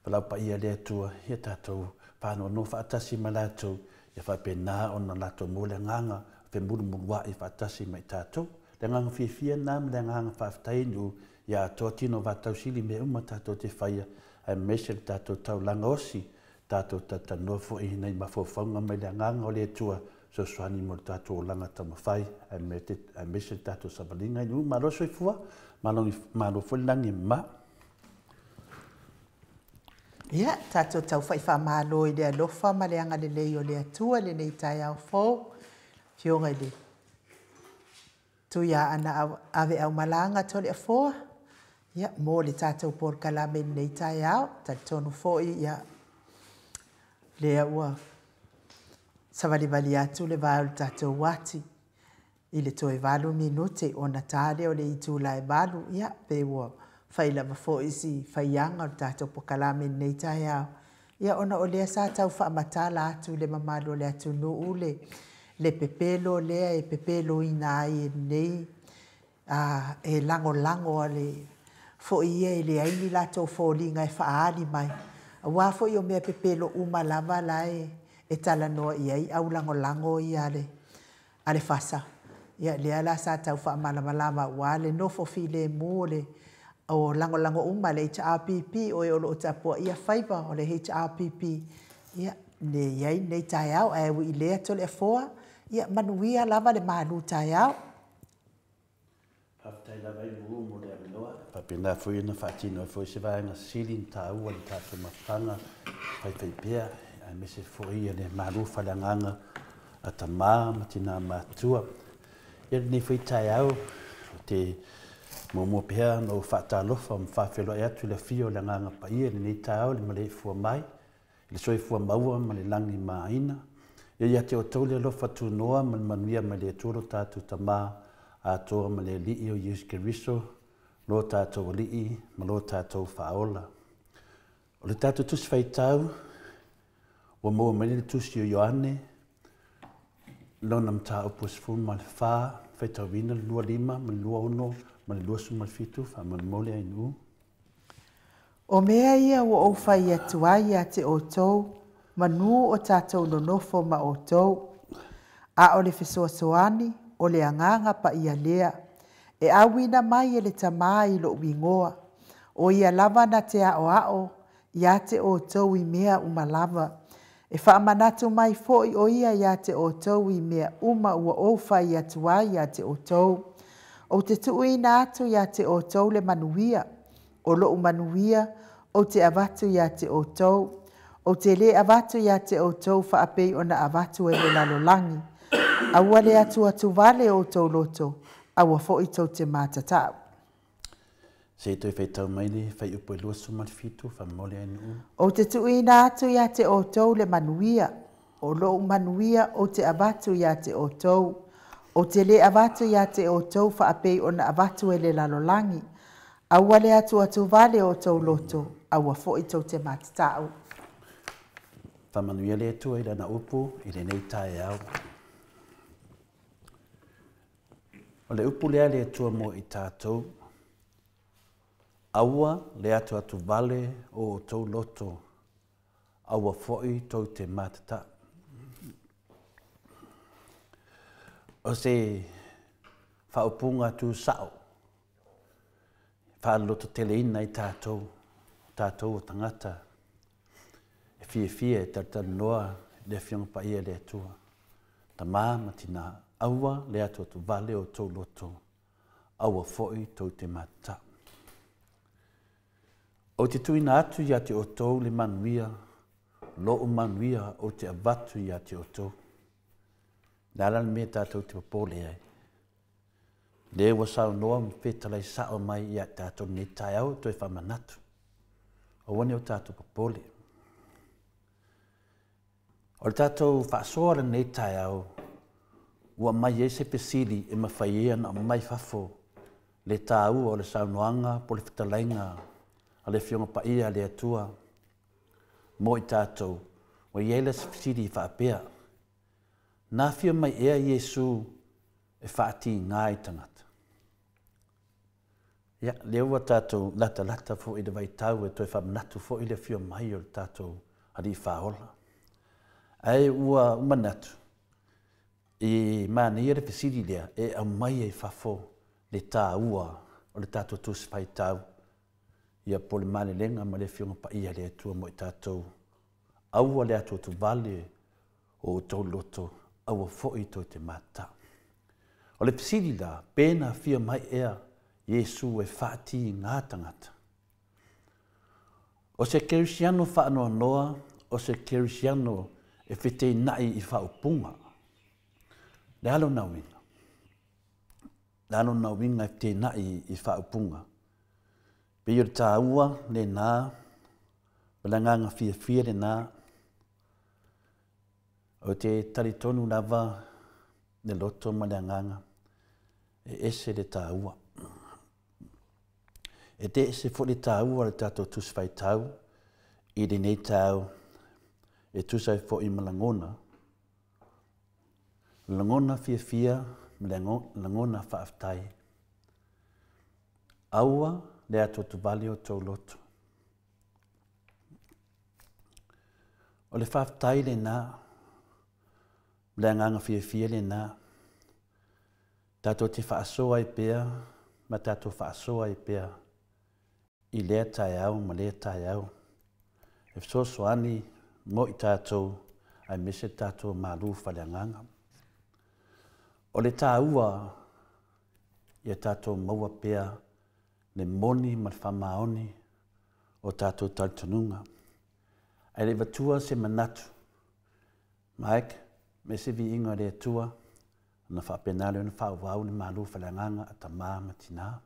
valaau paia le Atua ia tatou faanoanoa faatasi ma latou ia faapena ona latou maua le agaga femulumuluai faatasi ma i tatou. Le agaga fiafia lena ma le agaga faafetai Ainuu ia atoa tino vatausili mea uma tatou te faia, aemaise le tatou taulaga osi, tatou talatalanoa foi nai mafaufauga mai le agaga o le Atua fesoasoani mo le tatou olaga taumafai, aemaise le tatou savaliga Ainuu. Malo soifua, malo foi le lagi e mama. Ia, tatou taufai faamalo i le alofa ma le agalelei o le Atua lenei taeao fou. Afioga i le Tuiaana Aveaumalaga Toleafoa, ia, mo le tatou polokalame i lenei taeao. Talitonu foi, ia, lea ua savalivali atu le vae o le tatou ati i le toe 8 minute ona ta lea o le itula e 8, ia, pe ua fai lava foi si faiaga o le tatou polokalame i lenei taeao. Ia, ona o lea sa tau faamatala atu i le mamalu o le atunuu le pepelo lea e pepeloina ai e lenei e lagolago a le foi ia e leai ni latou foliga e faaali mai. Aua foi o mea pepelo uma lava la e talanoa i ai au lagolago ia a le fasa. Ia, lea la sa tau faamalamalama ua le nofo filemu o le o lagolago uma le HRPP o e o lo o tapuaia faiva o le HRPP. Ia, le iai lenei taeao, ae ui i lea Toleafoa, ia manuia lava le malu taeao. Faafetai lava Ainuu mo le avanoa. Faapena foi ona faatino ai foi se vaega sili na taua i le tatou mafutaga faifaipea, aemaise foi ia le malu faaleagaga a tama ma tina matua. Ia lenei foi taeao, ou te muamua pea ona ou faatalofa ma faafeiloai atu i le afio o le Agaga Paia i lenei taeao i le maleifua mai, i le soifua maua ma le lagi maina. Ia ia te outou le alofa tunoa ma le manuia mai le Atua lo tatou Tama atoa ma le Alii o Iesu Keriso, lo tatou Alii ma lo tatou Faaola. O le tatou tusi faitau, ua maua mai le tusi o Ioane, lona mataupu 14, faitauina le 25 ma le 26 ma le 27, faamolemole Ainuu. O mea ia ua ou fai atu ai ia te outou, manu o tatou nonofo ma outou. A o le fesoasoani, o le agaga paia lea, e auina mai e le Tama i lou igoa. O ia lava na te aoao ia te outou i mea uma lava. E faamanatu mai foi o ia ia te outou i mea uma ua ou fai atu ai ia te outou. Ou te tuuina atu ia te outou le manuia, o lou manuia ou te avatu ia te outou. Ou te lē avatu iā te outou faapei ona avatu e le lalolagi. Aua le atuatuvale o outou loto, aua foʻi tou te matatau. Se i toe faitau mai le fuaiupu e 27, faamolemole Ainuu. Ou te tuuina atu iā te outou le manuia, o loʻu manuia ou te avatu iā te outou. Ou te lē avatu iā te outou faapei ona avatu e le lalolagi. Aua le atuatuvale o outou loto, aua foʻi tou te matatau. Faamanuia le Atua i Lana upu i lenei taeao. O le upu lea a le Atua mo i tatou, Aua le atuatuvale o outou loto, aua foi tou te matatau. O se faaupuga tusao e faalototeleina ai tatou, o tatou o tagata e fiafia e talatalanoa i le Afioga Paia a le Atua. Tama ma tina, aua le atuatuvale o outou loto, aua foi tou te matatau. Ou te tuuina atu ia te outou le manuia, loʻu manuia ou te avatu ia te outou. Le a la le mea tatou te popole ai? Lea ua saunoa ma fetalai sao mai ia tatou lenei taeao e toe faamanatu. Aua ne i o tatou popole. O le tatou faasoa lenei taeao, ua aumai ai se fesili e mafai ai ona aumai fafo le taua o le saunoaga po o le fetalaiga a le Afioga Paia a le Atua mo i tatou. Ua i ai la se fesili e faapea, Na afio mai ea Iesu e faatiga i tagata? Ia, lea ua tatou latalata foi i le vaitau e toe faamanatu foi le afio mai o le tatou Alii Faaola. Ae ua ou manatu, e manaia le fesili lea e aumai ai fafo le taua o le tatou Tusi Faitau, ia po o le malelega ma le Afioga Paia a le Atua mo i tatou. Aua le atuatuvale o outou loto, aua foi tou te matatau. O le fesili la, pe na afio mai ea Iesu e faatiga tagata? O se kerisiano faanoanoa, o se kerisiano e feteenai i faaupuga. Le a lona uiga? Le a lona uiga e feteenai i faaupuga? Pei o le taua lena, o le agaga fiafia lena, Ou te talitonu lava le loto ma le agaga e ese le taua. E te ese foi le taua o le tatou Tusi Faitau i lenei taeao e tusa ai foi ma lagona, lagona fiafia ma le lagona faafetai. Aua le atuatuvale o tou loto. O le faafetai lena, o le agaga fiafia lena, tatou te faasoa ai pea ma tatou faasoa ai pea i lea taeao ma lea taeao e fesoasoani mo i tatou aemaise le tatou malu faaleagaga. O le taua ia tatou maua pea le moni ma le faamaoni o tatou talitonuga. Ae le i avatua se manatu, Mike, me se viiga o le Atua, ona faapena lea ona faaauau le malu faaleagaga a tama ma tina.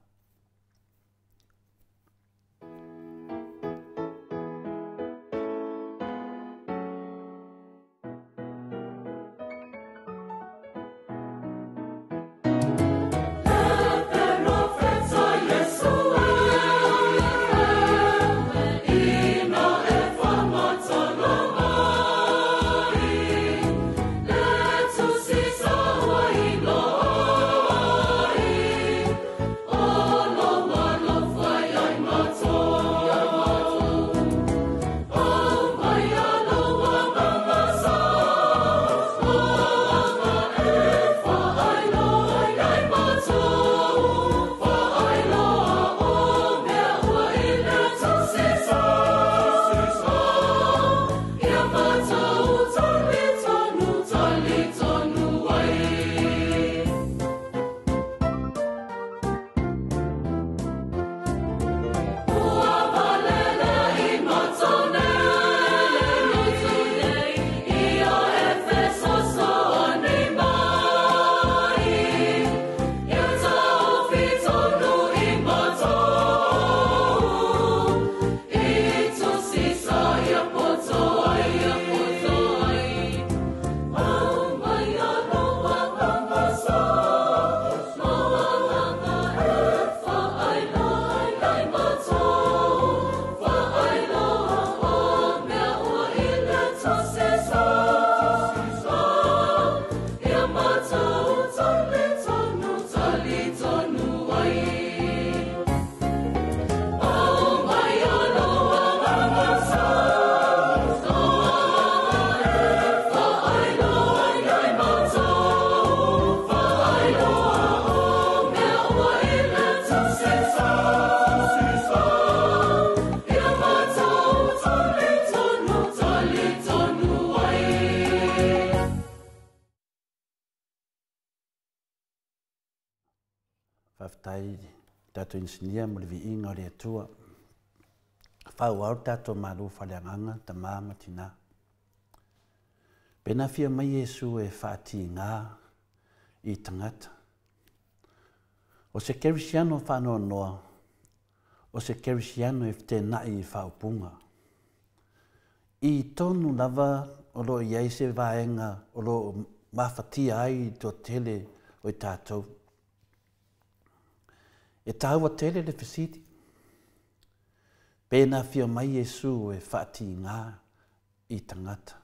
Faafetai i le tatou inisinia mo le viiga o le Atua. Faaauau le tatou malu faaleagaga, tama ma tina. Pe na afio mai Iesu e faatiga i tagata. O se kerisiano faanoanoa, o se kerisiano e fetenai i faaupuga. I tonu lava o lo o i ai se vaega o lo o mafatia ai le toatele o i tatou. E taua tele le fesili, Pe na afio mai Iesu e faatiga i tagata?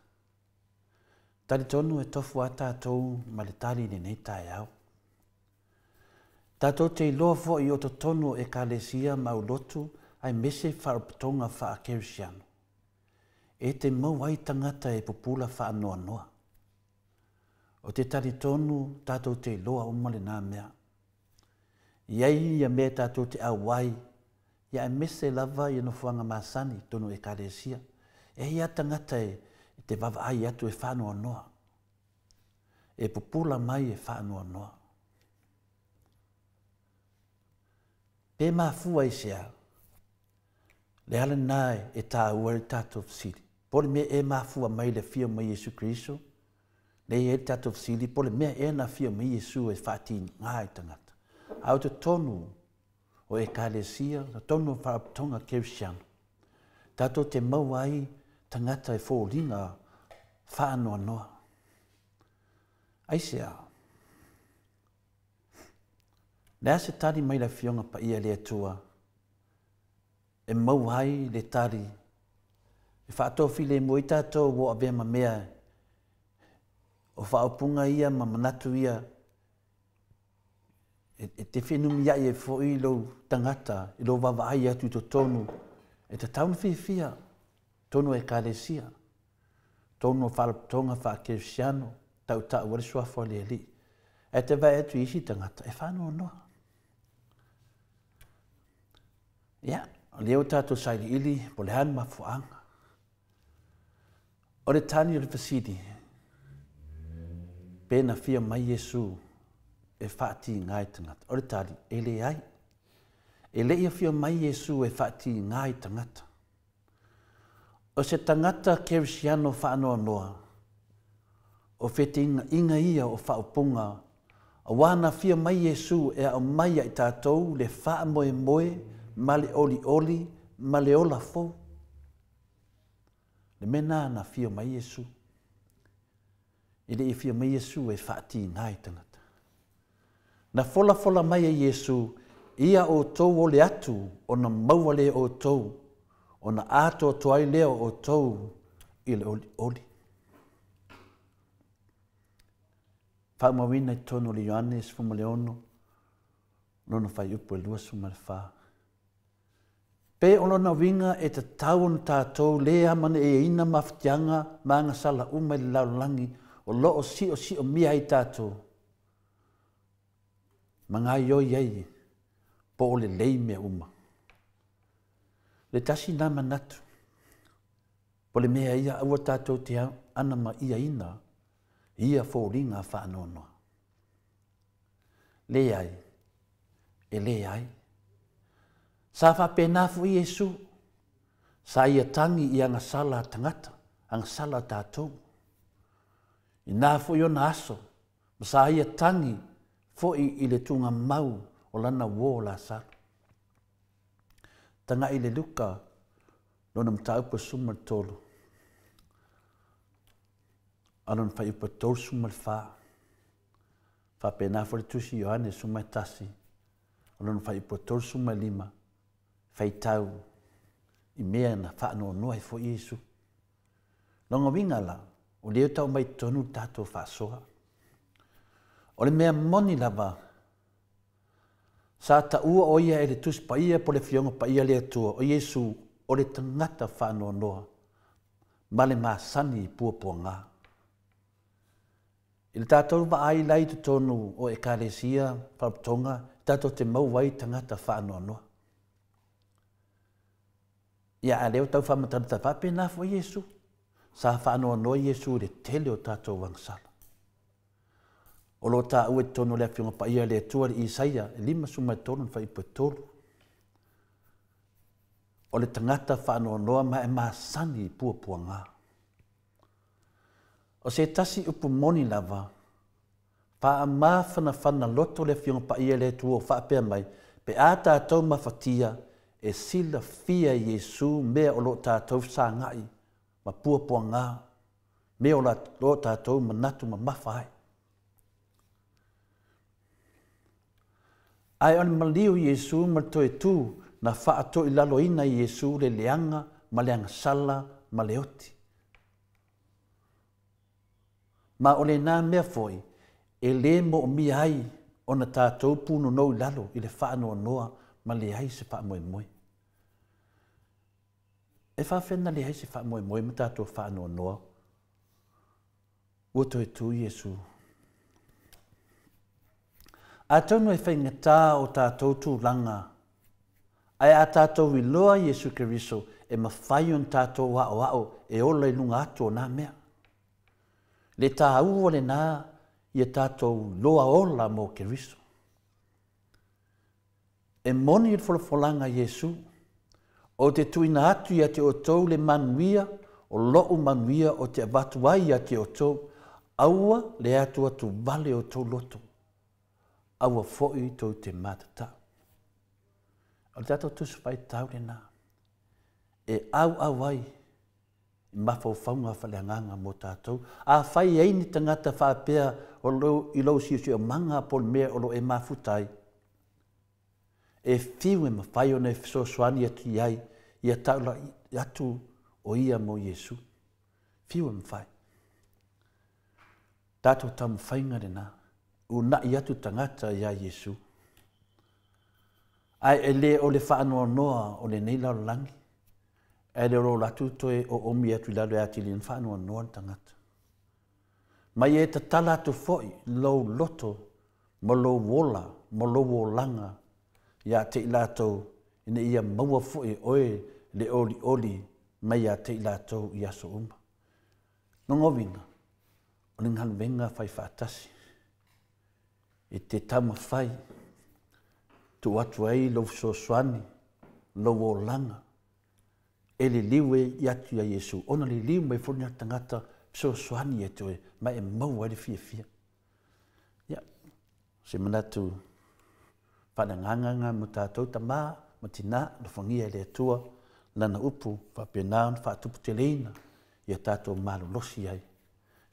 Talitonu e tofu a tatou ma le tali i lenei taeao. Tatou te iloa foi o totonu o Ekalesia ma aulotu aemaise faalapotopotoga faa-kerisiano, e te maua ai tagata e pupula faanoanoa. O te talitonu tatou te iloa uma lena mea. I ai ia mea tatou te auai, ia aemaise lava ia nofoaga masani i totonu o Ekalesia. E i ai lava tagata e te vaavaai atu e faanoanoa, e pupula mai e faanoanoa. Pe mafua i se a? Le ala lena e taua ai le tatou fesili. Po o le mea e mafua mai le afio mai Iesu Keriso, lea e i ai le tatou fesili, po o le mea ea na afio mai Iesu e faatiga i tagata. A o totonu o Ekalesia, totonu o faalapotopotoga kerisiano, tatou te maua ai tagata e foliga faanoanoa. Aisea? Le a se tali mai le Afioga Paia i le Atua e maua ai le tali e faatofilemu ai tatou ua avea ma mea o faaupuga ia ma manatu ia e te fenumiai ai foi lou tagata i lou vaavaai atu i totonu e tatau ona fiafia totonu o Ekalesia, totonu o faalapotopotoga faakerisiano, tautau ai le suafa o le Alii. Ae te vaai atu i isi tagata e faanoanoa. Ia, o lea ua tatou sailiili po o le a le mafuaaga. O le tali o le fesili, pe na fia mai Iesu e faatiga i tagata. O le tali, e leai. E le i afio mai Iesu e faatiga i tagata. O se tagata kerisiano faanoanoa, o feteingaiga ia o faaupuga, auā na afio mai Iesu e aumai ia i tatou le faamoemoe ma le olioli ma le ola fou. Le mea lena na afio mai Iesu. E le i afio mai Iesu e faatiga i tagata. Na folafola mai e Iesu, Ia outou ole atu ona maua lea e outou, ona atoatoa ai lea o outou i le olioli. Faamauina i totonu o le Ioane 16, lona fuaiupu e 24. Pe o lona uiga e tatau ona tatou le amaneeina mafatiaga ma agasala uma i le lalolagi o lo o siosiomia ai tatou, ma gaoioi ai po o lelei mea uma. Le tasi lena manatu, po o le mea ia aua tatou te anamaiaina ia foliga faanoanoa. Leai, e leai. Sa faapena foi Iesu, sa ia tagi i agasala a tagata, agasala a tatou. Inā foi ona aso, ma sa ia tagi foi i le tuugamau o lana uō o Lasalo. Taga'i i le Luka, lona mataupu e 13, a lona fuaiupu e 34. Faapena foi le Tusi Ioane 11, o lona fuaiupu e 35, faitau i mea na faanoanoa ai foi Iesu. Lona uiga la, o lea e tau mai totonu le tatou faasoa. O le mea moni lava, sa taua o ia e le Tusi Paia po o le Afioga Paia a le Atua, o Iesu o le tagata faanoanoa ma le masani i puapuaga. I le tatou vaai la i totonu o Ekalesia, faalapotopotoga, tatou te maua ai tagata faanoanoa. Ia, a o lea ua tau faamatala faapena foi Iesu. Sa faanoanoa Iesu i le tele o tatou agasala. O lo o taua i totonu o le Afioga Paia a le Atua le Isaia e 53 le fuaiupu e 3. O le tagata faanoanoa ma e masani i puapuaga. O se tasi upu moni lava, faamafanafana loto le Afioga Paia a le Atua o faapea mai, pe a tatou mafatia, e silafia e Iesu mea o lo o tatou fesagai ma puapuaga, mea o lo o tatou manatu mamafa ai. Ae o le maliu o Iesu ma le toe tu na faatoilaloina e Iesu le leaga ma le agasala ma le oti. Ma o lena mea foi e lē moomia ai ona tatou punonou i lalo i le faanoanoa ma leai se faamoemoe. E faafefea ona leai se faamoemoe ma tatou faanoanoa ua toe tu Iesu. Atonu e faigata o tatou tulaga, ae a tatou iloa Iesu Keriso e mafai ona tatou aoao e ola i luga atu o nā mea. Le tāua lena ia tatou iloa ola mo Keriso. E moni le folafolaga a Iesu, o te tuuina atu ia te outou le manuia, o lo'u manuia o te avatu ai ia te outou, aua le atuatuvale o outou loto, aua foi tou te matatau. O le tatou Tusi Faitau lena, e auau ai i mafaufauga faaleagaga mo tatou. Afai ai ni tagata faapea o lo, i lou siosiomaga po o le mea o lo o e mafuta ai, e fiu e mafai ona e fesoasoani atu i ai, ia taulai atu o ia mo Iesu. Fiu e mafai. Tatou taumafaiga lena, uunai atu tagata iā Iesu. Ae e lē o le faanoanoa o lenei lalolagi, ae le o lo latou toe oomi atu i lalo e atili ai ona faanoanoa le tagata. Ma ia e tatala atu foi lou loto ma lou ola ma lou olaga ia te i latou, ina ia maua foi e oe le olioli mai ia te i latou i aso uma. Lona uiga, o le galuega faifaatasi e te taumafai tuu atu ai lou fesoasoani, lou olaga, e liliu e atu ia Iesu, ona liliu mai foi lena tagata fesoasoani ia te oe, ma e maua ai le fiafia. Ia, se manatu faaleagaga lena mo tatou tamā ma tinā, alofagia e le Atua lana upu faapena ona faatuputeleina ia tatou malolosi ai,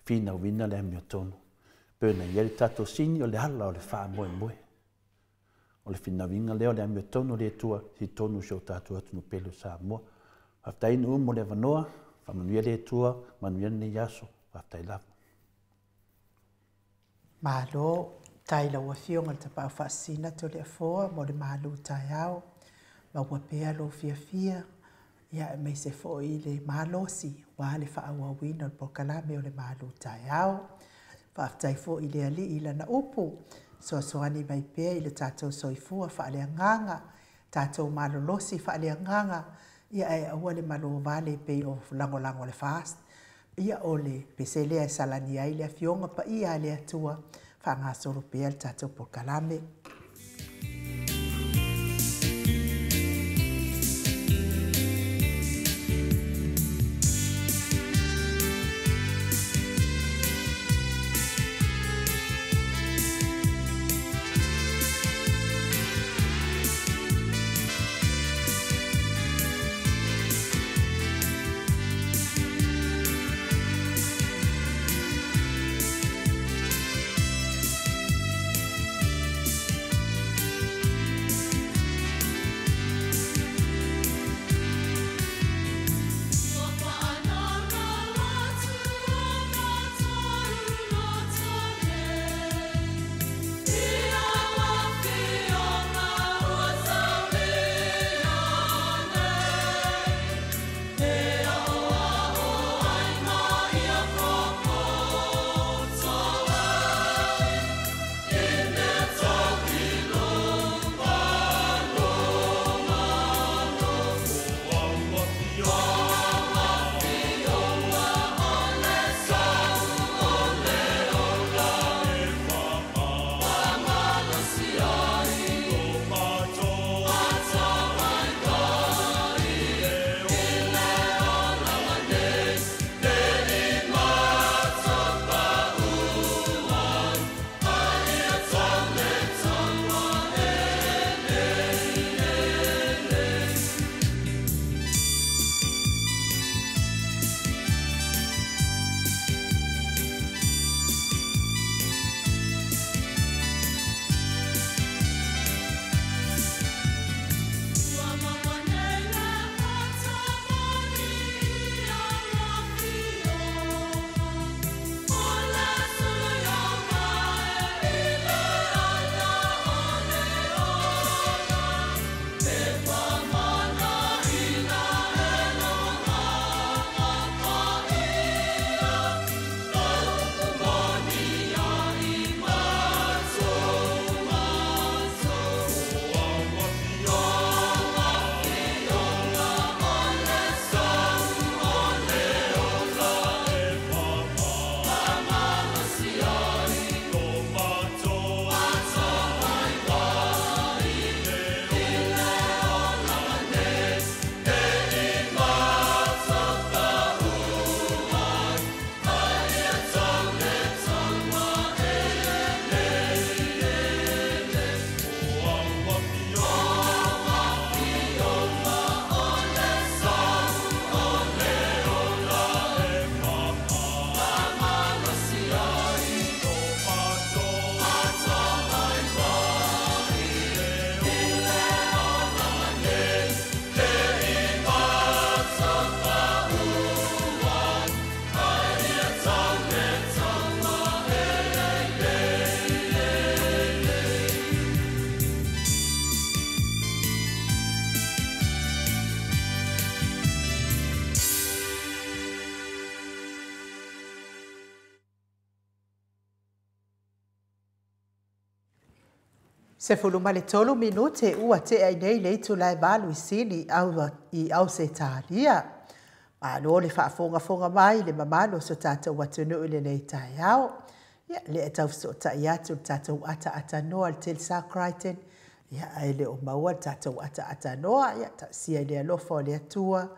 finauina le amiotonu. Pei ona i ai le tatou sini o le ala o le faamoemoe. O le finauina lea o le amiotonu o le Atua i totonu o si o tatou atunuu pele o Samoa. Faafetai Nuu mo le avanoa, faamanuia le Atua, manuia lenei aso, faafetai lava. Malo, tai lau Afioga i le Tapaau Faasisina Toleafoa mo le malu taeao. Maua pea lou fiafia, ia aemaise foi le malosi aua le faaauauina o le polokalame o le malu taeao. Faafetai foi i le Alii i lana upu, fesoasoani mai pea i le tatou soifua faaleagaga, tatou malolosi faaleagaga, ia ae aua le malo vale pei o lagolago a le FAST. Ia o le pese lea e salani ai le Afioga Paia a le Atua, faagasolo pea le tatou polokalame. 13 minute ua tea i nei le itula e 8 i Sini i Ausetalia. Malo le faafogafoga mai i le mamalu o so tatou atunuu i lenei taeao. Ia, lea e tau fesootai atu le tatou ataatanoa le Telstar Crichton, ia, ae le o maua le tatou ataatanoa. Ia, taasia i le alofa o le Atua,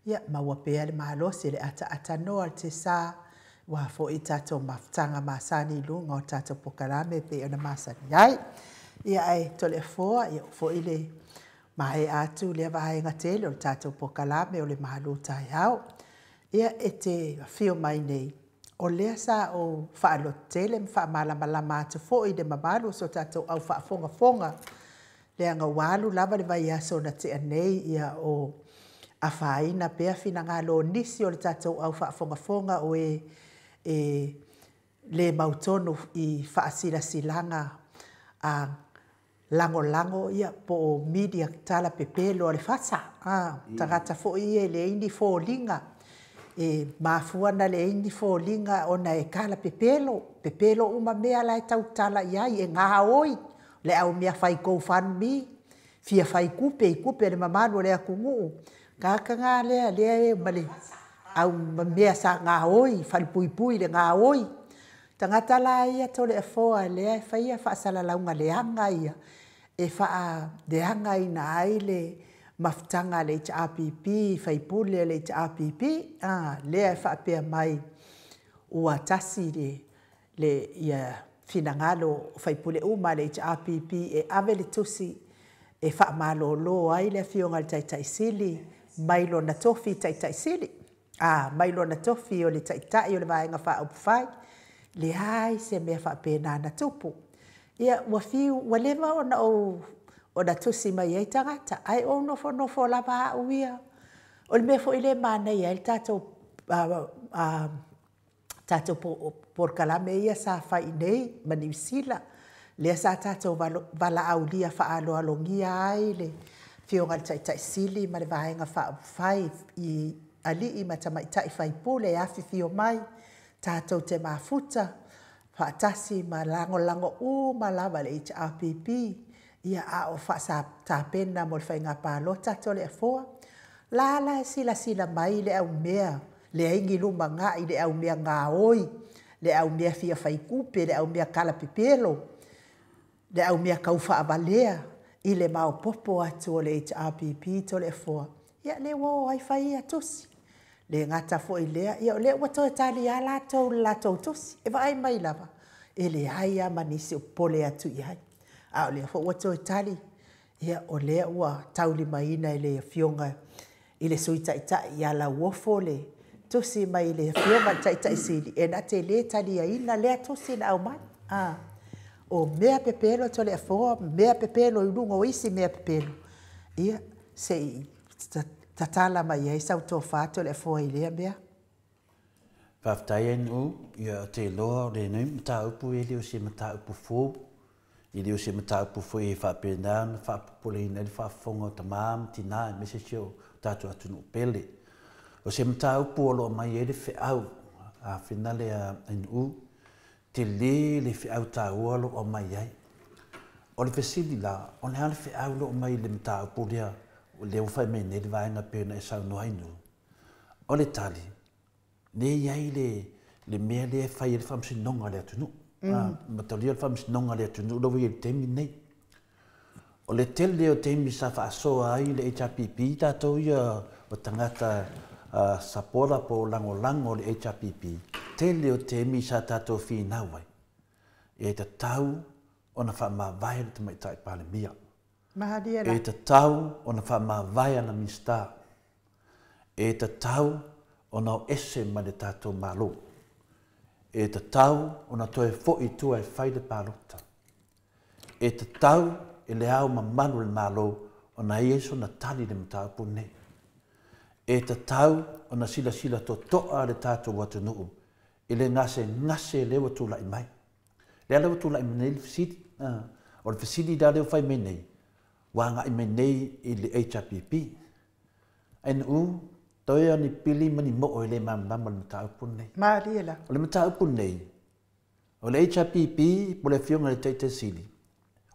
ia, maua pea le malosi le ataatanoa le Telstar, ua foi tatou mafutaga masani i luga o tatou polokalame pe ona masani ai. Ia, ae Toleafoa, ia, foi le maea atu lea vaega tele o le tatou polokalame o le malu taeao. Ia, e te afio mai nei, o lea sa o faalototele ma faamalamalama atu foi le mamalu o so tatou au faafogafoga. Leaga ua alu lava le vaiaso na tea nei, ia o afaina pea finagalo o nisi o le tatou au faafogafoga o e le mautonu i faasilasilaga a lagolago ia po o media tala pepelo a le fasa. Tagata foi ia e leai ni foliga. E mafua na leai ni foliga ona e tala pepelo, pepelo uma mea la e tautala i ai, e gaoi, le au mea fai GoFundMe, fia fai kupe i kupe le mamalu o le atunuu. Tagata ngā lea, lea e ma le au mea sa gaoi, falepuipui le gaoi. Tagata la ia Toleafoa lea e faia faasalalauga leaga ia, e faaleagaina ai le mafutaga a le HRPP, faipule a le HRPP, lea e faapea mai ua tasi le ia finagalo o faipule uma a le HRPP e ave le tusi e faamalolo ai le afioga i le Taitai Sili mai lona tofi Taitai Sili, mai lona tofi o le Taitai o le Vaega Faaupufai. Leai se mea faapena na tupu. Ia, ua fiu, ua leva ona ou ona tusi mai ai tagata, ae ou nofonofo lava au ia. O le mea foi le manaia ai le tatou tatou polokalame ia sa fai nei ma Niu Sila, lea sa tatou valaaulia faaaloalogia ai le afioga i le Taitai Sili ma le Vaega Faaupufai i alii ma tamaitai faipule e afifio mai, tatou te mafuta faatasi ma lagolago uma lava le HRPP, ia a o faatapena mo le faiga palota Toleafoa. La la e silasila mai le au mea, leai ni lumanai, le au mea gaoi, le au mea fia faikupe, le au mea talapepelo, le au mea taufaavalea i le maopoopo atu o le HRPP Toleafoa. Ia, lea ua o ai fai ia tusi. Le gata foi lea, ia o lea ua toe tali lava latou i le latou tusi. E vaai mai lava, e leai lava ma nisi o popole atu i ai. A o lea foi ua toe tali, ia o lea ua taulimaina e le afioga i le Sui Taitai ia Lauofo le tusi mai le afioga i le Taitai Sili, e na te le taliaina lea tusi na aumai. O mea pepelo Toleafoa, mea pepelo i luga o isi mea pepelo, ia se i tatala mai ai sau tofa Toleafoa i lea mea. Faafetai ai nuu, ia o te iloa o lenei mataupu e le o se mataupu fou, e le o se mataupu foi e faapena ona faapopoleina ai le faafofoga o tamā ma tinā aemaise si o tatou atunuu pele. O se mataupu o lo o mai ai le feau a finale a nuu, tele le feau taua o lo o aumai ai. O le fesili la, o le a le feau o lo o mai i le mataupu lea, lea ua fai mai nei le vaega pei ona e saunoa ai nuu? O le tali, lea e i ai le mea lea e fai ai le faamasinoga a le atunuu. Mataulia le faamasinoga a le atunuu la ua i ai i le taimi lenei. O le tele o taimi sa faasoa ai le HRPP, tatou ia o tagata sapola po o lagolago o le HRPP, tele o taimi sa tatou finau ai, e tatau ona faamavae le Tamaitai Palemia. E tatau ona faamavae ana Minisita. E tatau ona o ese mai le tatou Malo. E tatau ona toe foi i tua e fai le palota. E tatau e le Ao Mamalu o le Malo ona i ai sona tali i le mataupu lenei. E tatau ona silasila totoa le tatou atunuu i le gasegase lea ua tulai mai. Lea la ua tulai mai nei le fesili. O le fesili la lea ua fai mai nei, ua agai mai nei i le HRPP. NU, toe o ni pili ma ni moo e le malamalama i le mataupu lenei. Malie la. O le mataupu lenei, o le HRPP po o le afioga i le Taitai Sili,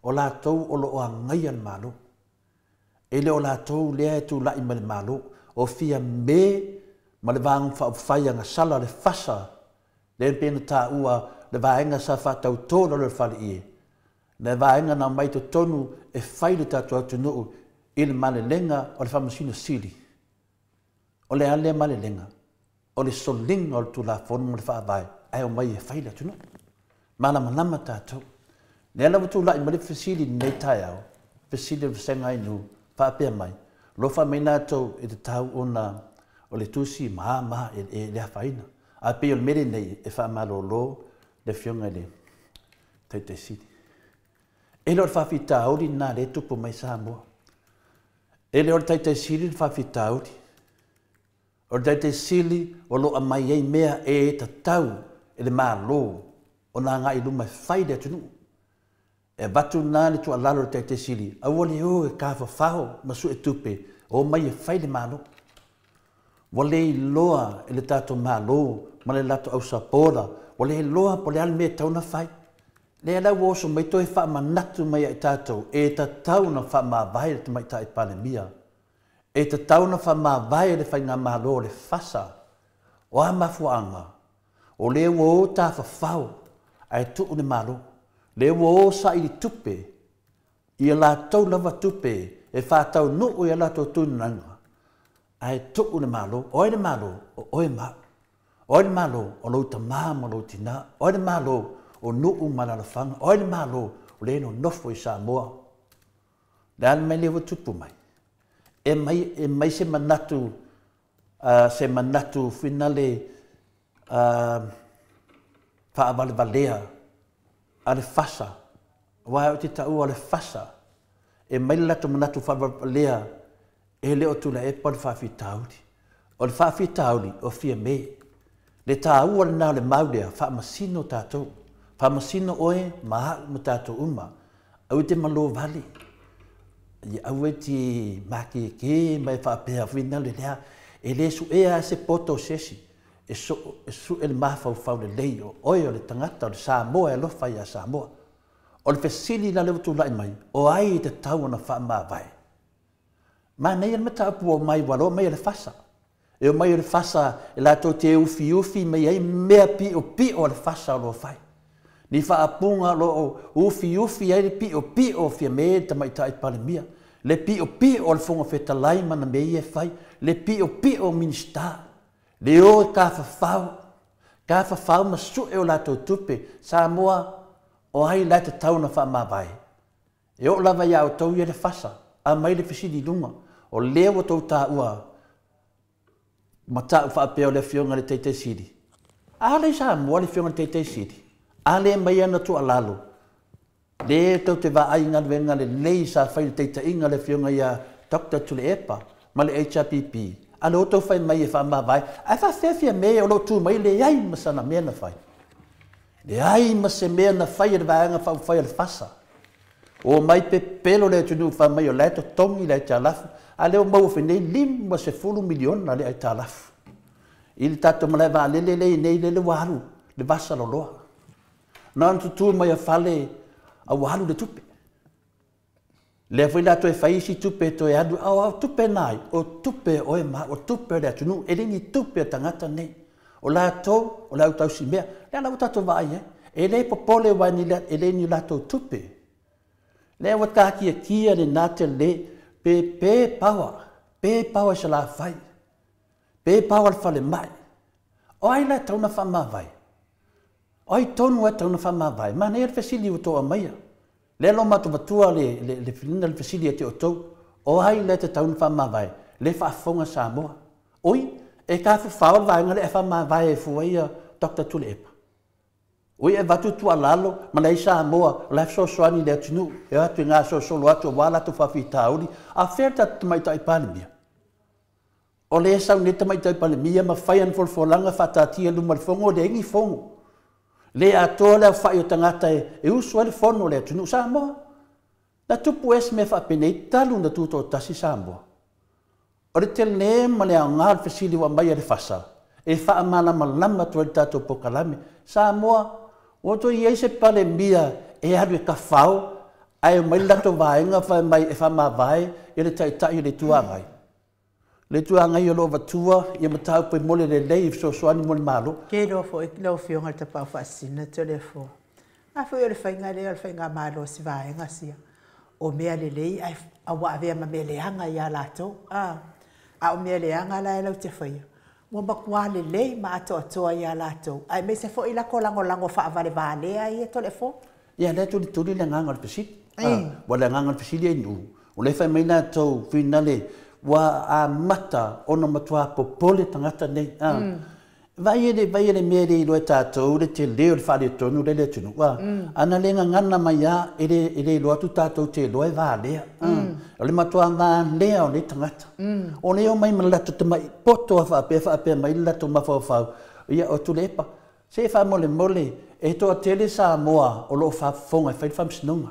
O latou o lo o agaia le Malo. E le o latou lea e tulai mai le Malo. O Fiame ma le Vaega Faaupufai Agasala le fasa, lea e pei ona taua le vaega sa faatautō lalo i le faleie, le vaega na aumai totonu e fai le tatou atunuu i le malelega o le Faamasino Sili. O le a lea malelega? O le soliga o le Tulafono ma le Faavae ae omai e fai le atunuu. Malamalama tatou. Lea la ua tulai mai le fesili i lenei taeao, fesili o le Vasega Ainu, faapea mai, alofa mai latou e tatau ona o le tusi ma ma e le afaina. Ae pei o le mea lenei e faamalolo le Afioga i le Taitai Sili. E le o le faafitauli lena lea e tupu mai Samoa. E le o le Taitai Sili le faafitauli. O le Taitai Sili o lo o aumai ai mea e tatau e le Malo ona agai i luma e fai le atunuu. E avatu lena le tuualalo i le Taitai Sili, aua le o e tafafao ma suetupe, o mai e fai le Malo. Ua le iloa e le tatou Malo ma le latou ausapola, ua le iloa po o le a le mea e tatau ona fai. Lea la ua oso mai toe faamanatu mai ia i tatou, e tatau ona faamavae le Tamaitai Palemia. E tatau ona faamavae le Faigamalo o le FASA. O a mafuaaga? O lea ua o tafafao ae tuu le Malo. Lea ua o saili tupe, ia latou lava tupe e faataunuu i a latou tulaga, ae tuu le Malo. O ai le Malo? O oe ma au. O ai le Malo? O lou tamā ma lou tinā. O ai le Malo? O nuu ma alaalafaga. O ai le Malo? O lea e nonofo i Samoa. O le a le mea lea ua tupu mai? E mai, e mai se manatu, se manatu finale faavalevalea a le FASA, aua ou te taua o le FASA, e mai le latou manatu faavalevalea e le o Tuilaepa le faafitauli. O le faafitauli o Fiame. Le taua lena o le mau lea, faamasino tatou. Faamasino oe ma au ma tatou uma. Aua e te malo vale. Ia aua e te makeke ma e faapea finale lea. E le suea se poto o se isi. E sue le mafaufau lelei o oe o le tagata o le Samoa e alofa ia Samoa. O le fesili la lea ua tulai mai, o ai e tatau ona faamavae? Manaia le mataupu ua omai, ua aloa mai e le FASA. E omai e le FASA e latou te ufiufi mai ai mea piopio a le FASA o lo o fai. Ni faapuga o lo o ufiufi ai le piopio o Fiame le Tamaitai Palemia, le piopio o le Fofoga Fetalai ma ana mea ia e fai, le piopio o Minisita, le o e tafafao, tafafao ma sue o latou tupe. Samoa, o ai la e tatau ona faamavae? E oo lava ia outou ia le FASA, aumai le fesili i luga, o lea ua tou taua matau faapea o le Afioga i le Taitai Sili. A lea i Samoa le Afioga i le Taitai Sili, a lea mai ana tuualalo, lea tou te vaai i galuega lelei sa fai i le taitaiga a le Afioga ia Dr. Tuilaepa ma le HRPP, a lea ua outou fai mai e faamavae, ae faafefea Fiame o lo o tu mai leai ma sana mea na fai. Leai ma se mea na fai e le Vaega Faaupufai a le FASA. O mai pepelo le atunuu fai mai o la e totogi le aitalafu, a lea ua maua foi nei $50 miliona le aitalafu. I le tatou malae vaalele lea i nei, lele ua alu le vasa loloa. Na ona tutu mai a fale a ua alu le tupe. Lea foi la toe fai isi tupe toe alu, a o tupe na ai, o tupe oe ma au, o tupe o le atunuu, e le ni tupe a tagata nei. O latou, o le au tausimea, lea la ua tatou vaai ai. E le popole aua e le ni latou tupe. Lea ua taatiatia lena tele, pe pe paoa, pe paoa i Salafai, pe paoa i le falemai. O ai la e tatau ona faamavae? O ai tonu e tatau ona faamavae? Manaia le fesili ua outou aumaia. Lea la ua matou avatua le fesili ia te outou. O ai la e tatau ona faamavae? Lea e faafofoga Samoa. Oi, e tafafao le vaega lea e faamavae ai fua ia Dr. Tuilaepa. Oi, e avatu tuualalo ma leai Samoa, o la e fesoasoani i le atunuu, e o atu e gasolosolo atu aua latou faafitauli. A fea le tatou Tamaitai Palemia? O lea e sau nei le Tamaitai Palemia ma fai ana folafolaga faataatia i luma o le fono, leai ni fono. Le atoa le aofai o tagata e usu ai le fono o le atunuu Samoa. Na tupu ea se mea faapenei talu na tutoatasi Samoa? O le tele ma le aoga o le fesili ua aumai e le FASA e faamalamalama atu ai le tatou polokalame. Samoa, ua toe i ai se Palemia e alu e tafao Ae omai le latou vaega fai mai e faamavae ia le Taitai o le Itu Agai. Le Itu Agai o lo o avatua ia mataupu e mo le lelei e fesoasoani mo le Malo. Ke iloa foi lau Afioga i le Tapaau Faasisina Toleafoa, a foi o le faiga lea o le faigamalo a si vaega sia, o mea lelei ae ua avea ma mea leaga ia latou. A o mea leaga la e latou te faia, ua matua lelei ma atoatoa ia latou, aemaise foi latou lagolago faavalevalea ia Toleafoa. Ia, lea e tulituli le agaga o le fesili. Ua le agaga o le fesili e nu. O lea fai mai latou finale ua amata ona matua popole tagata nei. Vai e le mea le iloa e tatou le tele o le faaletonu lea i le atunuu. Ana le gagana mai lava, e le iloa atu tatou te iloa e valea. O le matua valea o nei tagata. O lea omai ma le latou tamai poto a faapea mai le latou mafaufau. Ia, o Tuilaepa, se faamolemole, e toatele Samoa o lo o faafofoga e fai le faamasinoga.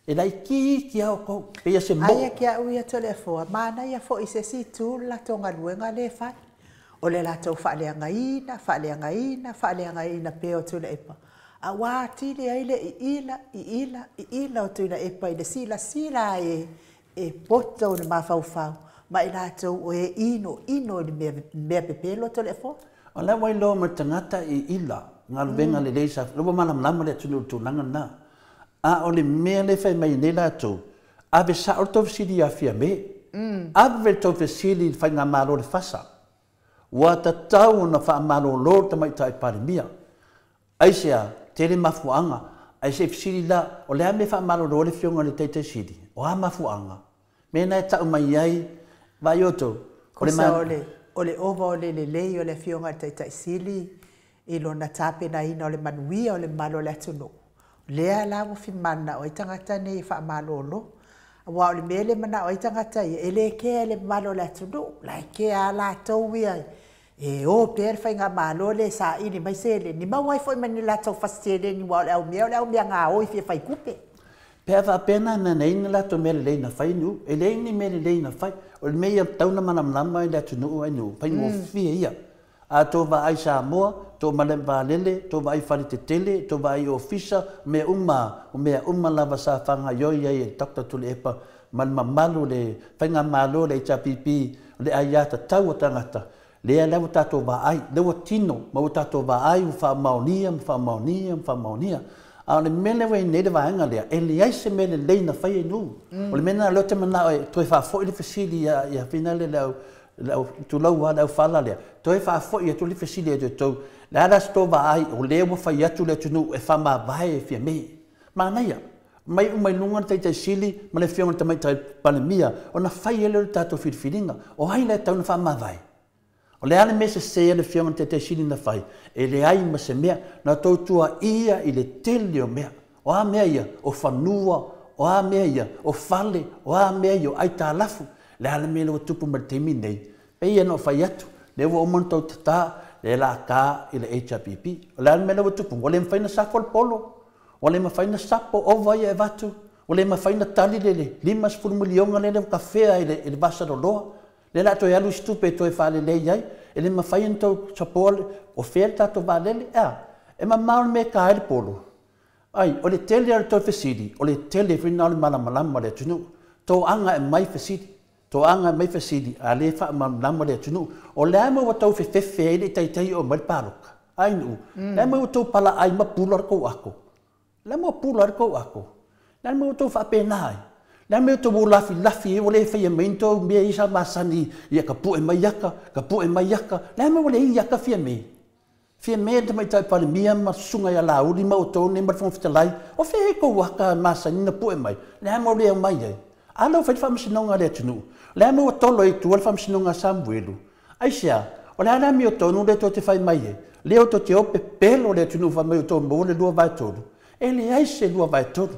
E laitiiti lava outou, pei se mo. Aia ke au ia Toleafoa, manaia foi se isi itu le latou galuega lea e fai. O le latou faaleagaina, faaleagaina, faaleagaina pea o Tuilaepa. A ua atili ai le iila, iila, iila o Tuilaepa i le silasila e poto i le mafaufau, ma i latou o e ino, ino i le mea pepelo Toleafoa. O la ua iloa ma le tagata i ila, galuega lelei sa, ua malamalama le atunuu i le tulaga lena. A o le mea le fai mai nei latou, ave sao le tou fesili ia Fiame. Ave le tou fesili i le faigamalo le FASA. Ua tatau ona faamalolo le tamaitai Palemia. Aisea, tele mafuaaga, ai se fesili la, o le a mea faamalolo le afioga i le Taitai Sili, o a mafuaaga? Mea na e tau mai ai, vai outou. Kusa o le ova o le lelei o le afioga i le Taitai Sili i lona tapenaina o le manuia o le mamalu o le atunuu. Lea la ua fimanao ai tagata nei e faamalolo. Aua o le mea le manao ai tagata ia, e le kea le mamalu o le atunuu. La e kea a latou ia e o pea le faigamalo le saili mai seleni. Maua ai foi ma ni latou fasi seleni, ua o le au mea gaoi fia fai tupe. Pe a faapena na nei na latou mea lelei na fai nu, e leai ni mea lelei na fai. O le mea ia tatau na malamalama i le atunuu ai nu, faigofie ia. A tou vaai Samoa, tou malae vaalele, tou vaai fale tetele, tou vaai ofisa, mea uma, o mea uma lava sa faagaioi ai e Dr. Tuilaepa ma le mamalu le faigamalo le HRPP, le aia tatau o tagata. Lea la ua tatou vaai, lea ua tino, ma ua tatou vaai, ua faamaonia, ma faamaonia, ma faamaonia. A o le mea lea ua i nei le vaega lea, e leai se mea lelei na fai e nu. O le mea lena lea ou te manao e toe faafoi le fesili ia finale le au tulou lava le aufala lea, toe faafoi atu le fesili ia te outou. Le a la se tou vaai, o lea ua fai atu le atunuu e faamavae e Fiame. Manaia, mai uma i luga le Taitai Sili ma le afioga i le Tamaitai Palemia, ona fai ai lea o le tatou filifiliga. O ai la e tatau ona faamavae? O le a le mea sese a le afioga i le Taitai Sili na fai, e leai ma se mea, na tou tuaia i le tele o mea. O a mea ia, o fanua, o a mea ia, o fale, o a mea ia, o aitalafu. Le a le mea lea ua tupu ma le taimi nei, pei ona ou fai atu, lea ua uma ona tou tata, lea la ta i le HRPP. O le a le mea lea ua tupu, ua le mafai ona safo le polo, ua le mafai ona sapo ova ia e avatu, ua le mafai ona tali le 50 miliona lea ua tafea i le vasaloloa. Lea la toe alu isi tupe toe faalelei ai, e le mafai ona tou sapoa o fea le tatou vaalele. E mamao le mea e ta ai le polo. Ai, o le tele o le toe fesili, o le tele foi na o le malamalama o le atunuu. Toaga e mai fesili, toaga e mai fesili, a le faamalamalama le atunuu. O le a mea ua tau fefefe ai le taitai o mai le paloka. Ai nuu, le a mea ua tau palaai ma pula le kou ako. Le a mea ua pula le kou ako. Le a mea ua tau faapena ai. Le a mea ua tau lafilafi ai, ua le faia mai ni tou mea ia sa masani, ia ka pue mai aka, ka pue mai aka. Le a mea ua le i aka Fiame. Fiame le tamaitai Palemia ma susuga ia Laauli ma outou nei ma le Fofoga Fetalai, o fea e kou aka masani na pue mai, le a mea ua le aumai ai. A lea ua fai le faamasinoga a le atunuu, le a mea ua tolo ai i tua le faamasinoga a Samuelu. Aisea, o le a le amiotonu lea tou te fai mai ai, lea tou te o pepelo le atunuu fai mai o tou maua le 2/3. E leai se 2/3.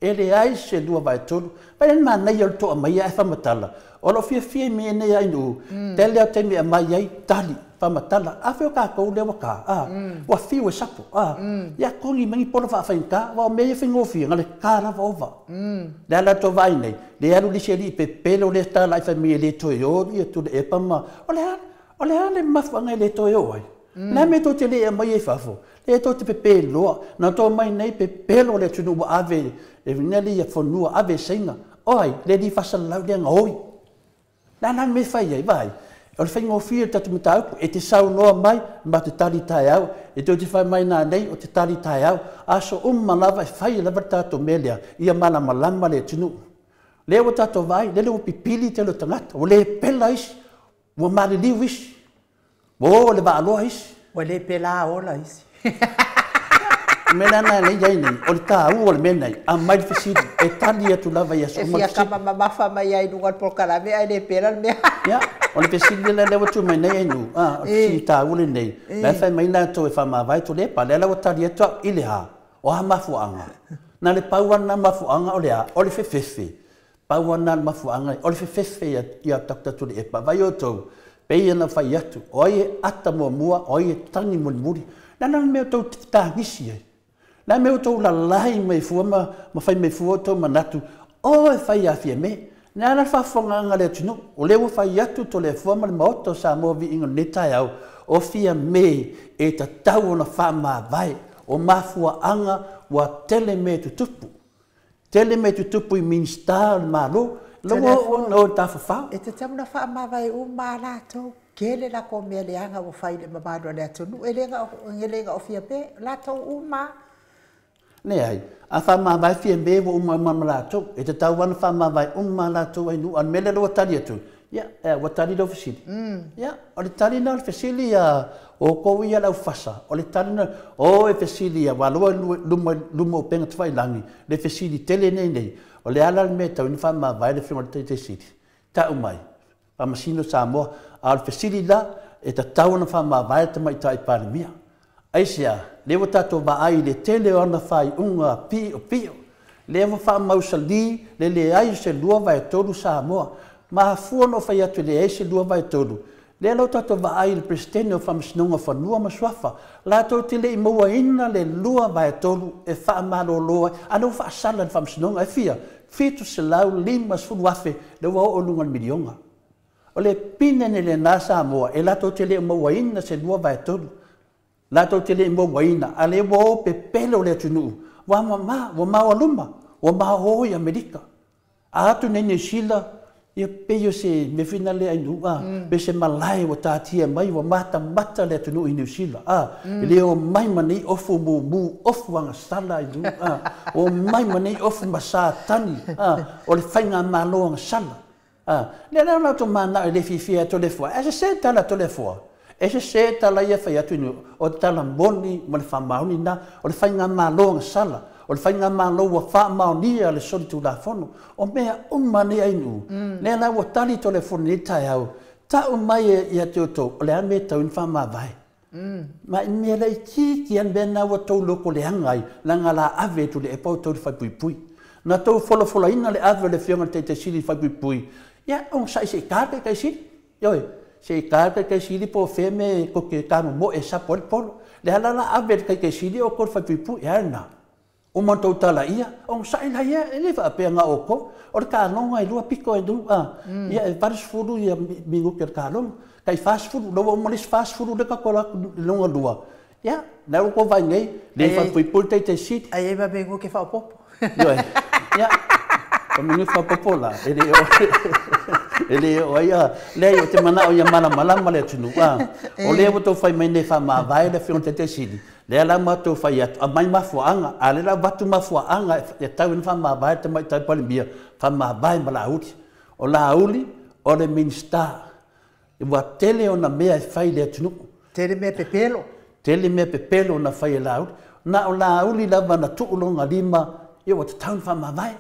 E leai se 2/3. Vai le manaia o le toa mai ae faamatala. O lo fiafia i mea nei ai nuu, tele o taimi e aumai ai, tali, faamatala. A fea o tatou lea ua ta, ua fiu e sapo, Ia togi mai ni polo faafaigata, aua o mea ia faigofie, na le ta lava ova. Le a la tou vaai nei, le alu le isi alii pepelo lea talai fai mai e le toe o ia Tuilaepa ma, o le a le mafuaaga e le toe o ai. Le a mea tou te le aumai ai fafo, le tou te pepeloa, na tou mai nei pepelo le atunuu ua ave E nele ia fonua ave seinga. Oi, le li fasalau le ngaoi. La la me fai ai vai. O le faigofie le tatou mataupu, e te saunoa mai ma te tali taeao, e toe te fai mai nanei o te tali taeao, aso uma lava e fai lava le tatou mea lea, ia malamalama le atunuu. Lea ua tatou vaai, lele ua pipili tele o tagata, ua le pela isi, ua maliliu isi, ua o le vaaloa isi. Ua le pela ola isi. Mea la na nei ai nei, o le taua o le mea nei, aumai le fesili, e tali atu lava i aso uma. E fia kama mamafa mai ai luga o le polokalame ae le pela le mea. Ia, o le fesili lea lea ua tuu mai nei ai nu, o le fesili taua lenei, la e fai mai latou e faamavae Tuilaepa, lea la ua tali atu au i le a, o a mafuaaga. Na le pau lava lena mafuaaga o le a, o le fefefe. Pau lava lena mafuaaga, o le fefefe ia Dr. Tuilaepa. Vaai outou, pei ona fai atu, o ai e ata muamua, o ai e tagi mulimuli. Le a la le mea outou tagisi ai? Le a le mea outou lalai mai fua ma fai mai fua outou manatu, o e fai ia Fiame. Le a la le faafofogaaga a le atunuu? O lea ua fai atu Toleafoa ma le Maota o Samoa viiga o lenei taeao, o Fiame e tatau ona faamavae, o mafuaaga ua tele mea tutupu. Tele mea tutupu i Minisita o le Malo, la ua oo ona o tafafao. E tatau ona faamavae uma a latou. Tele latou mea leaga ua fai i le mamalu o le atunuu, e le na o Fiame, latou uma. Leai, a faamavae Fiame ua uma uma ma latou, e tatau lava ona faamavae uma latou ai nuu. A o le mea lea ua tali atu, ia, ua tali lau fesili. Ia, o le tali lena o le fesili ia outou ia le aufasa, o le tali lena, o e fesili ia, ua loa luma o upega tafailagi, le fesili tele nei nei, o le ala le mea e tau ina faamavae le afioga i le Taitaisili, tau mai, Faamasino Samoa, a o le fesili la, e tatau ona faamavae le Tamaitai Palemia. Aisea, lea ua tatou vaai i le tele o ana faaiuga piopio, lea ua faamausali le leai o se 2/3 Samoa. Mafua ona ou fai atu e leai se 2/3, lea la ua tatou vaai i le Peresetene o Faamasinoga o Fanua ma Suafa, latou te le i mauaina le 2/3 e faamalolo ai, a lea ua faasala e le Faamasinoga, e fia 750,000 lea ua oo i luga o le miliona. O le pinene lena Samoa, e latou te le i mauaina se 2/3, latou te le i mauaina, a lea ua o pepelo le atunuu, ua mama, ua maoaluma, ua mao i Amerika. A atu nei Niu Sila, ia pei o se mea foi lea ai nuu, pe se malae ua tatia mai, ua matamata le atunuu i Niu Sila. E le o mai ma nei ofu mumu, ofu agasala ai nuu, o mai ma nei ofu masatani, o le faigamalo agasala. Lea la latou manao e le fiafia e Toleafoa, ae sese tala Toleafoa. E sese tala ia fai atu i o tala moni ma le faamaoni na, o le faigamalo agasala, o le faigamalo ua faamaonia le solitulafono, o mea uma nei ai nuu. Lea la ua tali Toleafoa nei taeao, tau mai ia te outou, o le a mea e tau ina faamavae. Ma i mea laitiiti lava le mea na ua tou lotoleaga ai, leaga la ave e Tuilaepa outou i le faaipuipui. Na tou folafolaina le ave o le afioga i le Taitaisili i le faaipuipui, ia ogasai se i ta le Taitaisili. Ioe, se i ta le Taitaisili po o fea mea e tou te tamomoe e sapo ai le polo. Le ala la ave e le Taitaisili outou i le faaipuipui, e a lena? Uma ona tou talaia, ogasai laia, e le faapea na o outou. O le kaloga e 2 pito e 2, ia e 80 ia minute o le kaloga, tai 40, la ua uma le isi 40 lea tatou alu atu i lona lua. Ia, la ua outou vaai nei, le faaipuipui le Taitaisili. Ai ai ma minute faaopoopo. Ioe, ia, o minute faaopoopo la, e le oo ai, leai, o te manao ia malamalama le atunuu. O lea ua tou fai mai nei faamavae le afioga i le Taitaisili, lea la matou fai atu, aumai mafuaaga, a lea la avatu mafuaaga e tau ina faamavae le Tamaitai Palemia, faamavae ma Laauli. O Laauli, o le Minisita, ua tele ona mea e fai i le atunuu. Tele mea pepelo. Tele mea pepelo na fai e Laauli. Na o Laauli lava na tuu lona lima, ia ua tatau ona faamavae.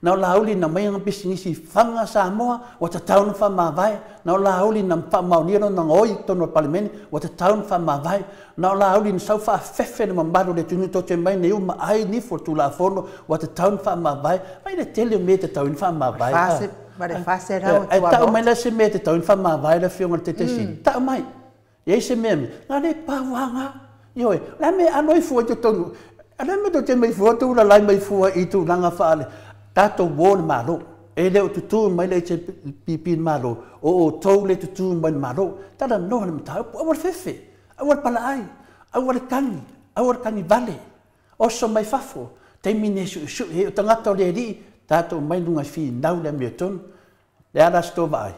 Na o Laauli na mai ana pisinisi i Faga Samoa, ua tatau ona faamavae. Na o Laauli na faamaonia lona gaoi i totonu o le Palemene, ua tatau ona faamavae. Na o Laauli na sau faafefe le mamalu o le atunuu tou te mai nei uma ai nifo o le Tulafono, ua tatau ona faamavae. Mai le tele o mea e tatau ona faamavae. Ma le 400 Ae tau mai la se mea e tatau ona faamavae le afioga i le Taitaisili. Tau mai. E ai se mea, na le pauaga. Ioe, la me alo i fua i totonu. A le mea tou te mai fua, tou lalai mai fua i tulaga faale. Tatou o le Malo. E le o tutu mai le HRPP le Malo, o outou le tutu mai le Malo. Talanoa le mataupu, aua le fefe, aua le palaai, aua le tagi, aua le tagivale. Oso mai fafo. Taimi nei suʻesuʻe ai o tagata o le Alii, tatou omai i luga e finau le amiotonu. Le a la se tou vaai?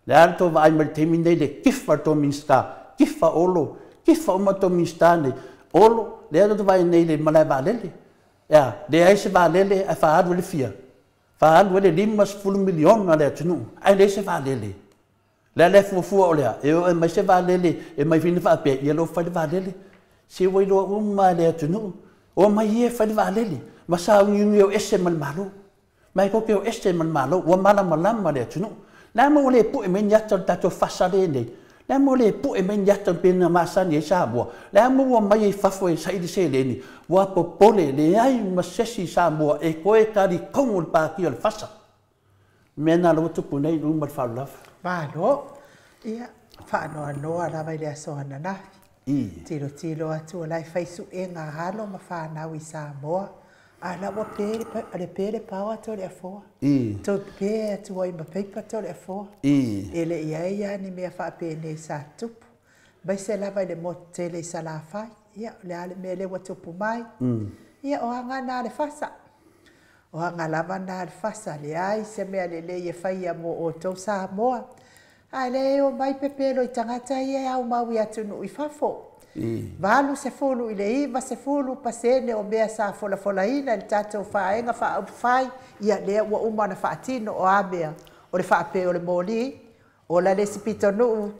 Le a le tou vaai mai le taimi nei le kifa o le tou Minisita, kifa Olo, kifa uma tou Minisita nei, Olo, lea tou te vaai nei i le malae vaalele. E a? Leai se vaalele ae faaalu ai le fia? Faaalu ai le $50 miliona a le atunuu ae leai se vaalele. Le a le fuafua o le a? E o e aumai se vaalele e aumai foi na faapea, ia lea ua fai le vaalele. Se ua iloa uma lava e le atunuu. Omai ia e fai le vaalele ma sauniuni e o ese ma le Malo. Ma e tou te o ese ma le Malo, ua malamalama le atunuu. Le a le mea ua le pue mai ni ata o le tatou fasa lea e i ai nei? Le a le mea ua le pue mai ni ata pei ona masani ai Samoa? Le a le mea ua omai ai i fafo e saili seleni? Ua popole, leai ma se isi Samoa e toe talitonu i le Pati o le Fasa. O le mea lena o lea ua tupu nei i luma le faalavelave. Malo. Ia, faanoanoa lava i le aso ananafi. Tilotilo atu o la e fai suega a alo ma fanau i Samoa, a o la ua pe le pe le paoa Toleafoa. Toe pe atu ai ma paipa Toleafoa. E le i i ai lava ni mea faapenei sa tupu, aemaise lava i le motu tele i Salafai. Ia, o le a le mea lea ua tupu mai? Ia, o aga na a le fasa. O aga lava na a le fasa, leai se mea lelei e faia mo outou Samoa. Ae le omai pepelo i tagata ia e aumau i atunuu i fafo. 80 i le 90% o mea sa folafolaina i le tatou Vaega Faaupufai, ia lea ua uma ona faatino. O a mea? O le faapea o le moli, ola le isi pitonuu,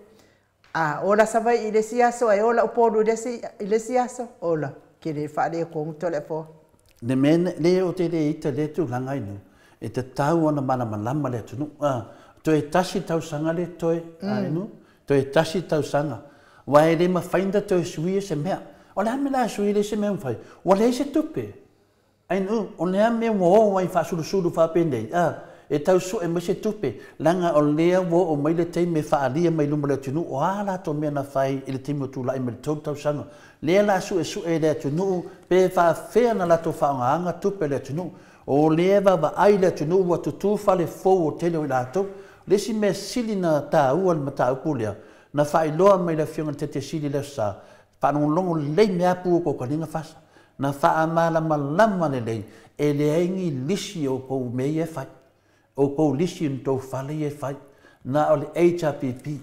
a ola Savaii i le isi aso, ae ola Upolu i le isi aso, ola, ke le faaletonu Toleafoa. Le mea le o te le ita lea tulaga ai nu, e tatau ona malamalama le atunuu. Toe tasi tausaga le toe, ai nu, toe tasi tausaga. Aua e le mafai ona toe suia se mea. O le a le mea o le a sui le se mea mafai? Ua leai se tupe. Ai nu, o le a mea ua o ai faasulusulu faapenei, e tau sue mai se tupe, leaga o lea ua oo mai le taimi e faaalia mai luma o le atunuu, o a latou mea na fai i le taimi o tulai mai le 3 tausaga. Lea la suesue e le atunuu pe faafefea na latou faaaogaina tupe a le atunuu. O lea e vaavaai le atunuu ua tutu fale fou o tele o i latou. O le isi mea sili na taua le mataupu lea, na faailoa mai le Afioga i le Taitaifono i le Aso Sa, faalogologo lelei mea pu o kou taliga fasa. Na faamalamalama lelei, e leai ni lisi o tou mea ia e fai. O tou lisi o tou fale ia e fai. Na o le HRPP,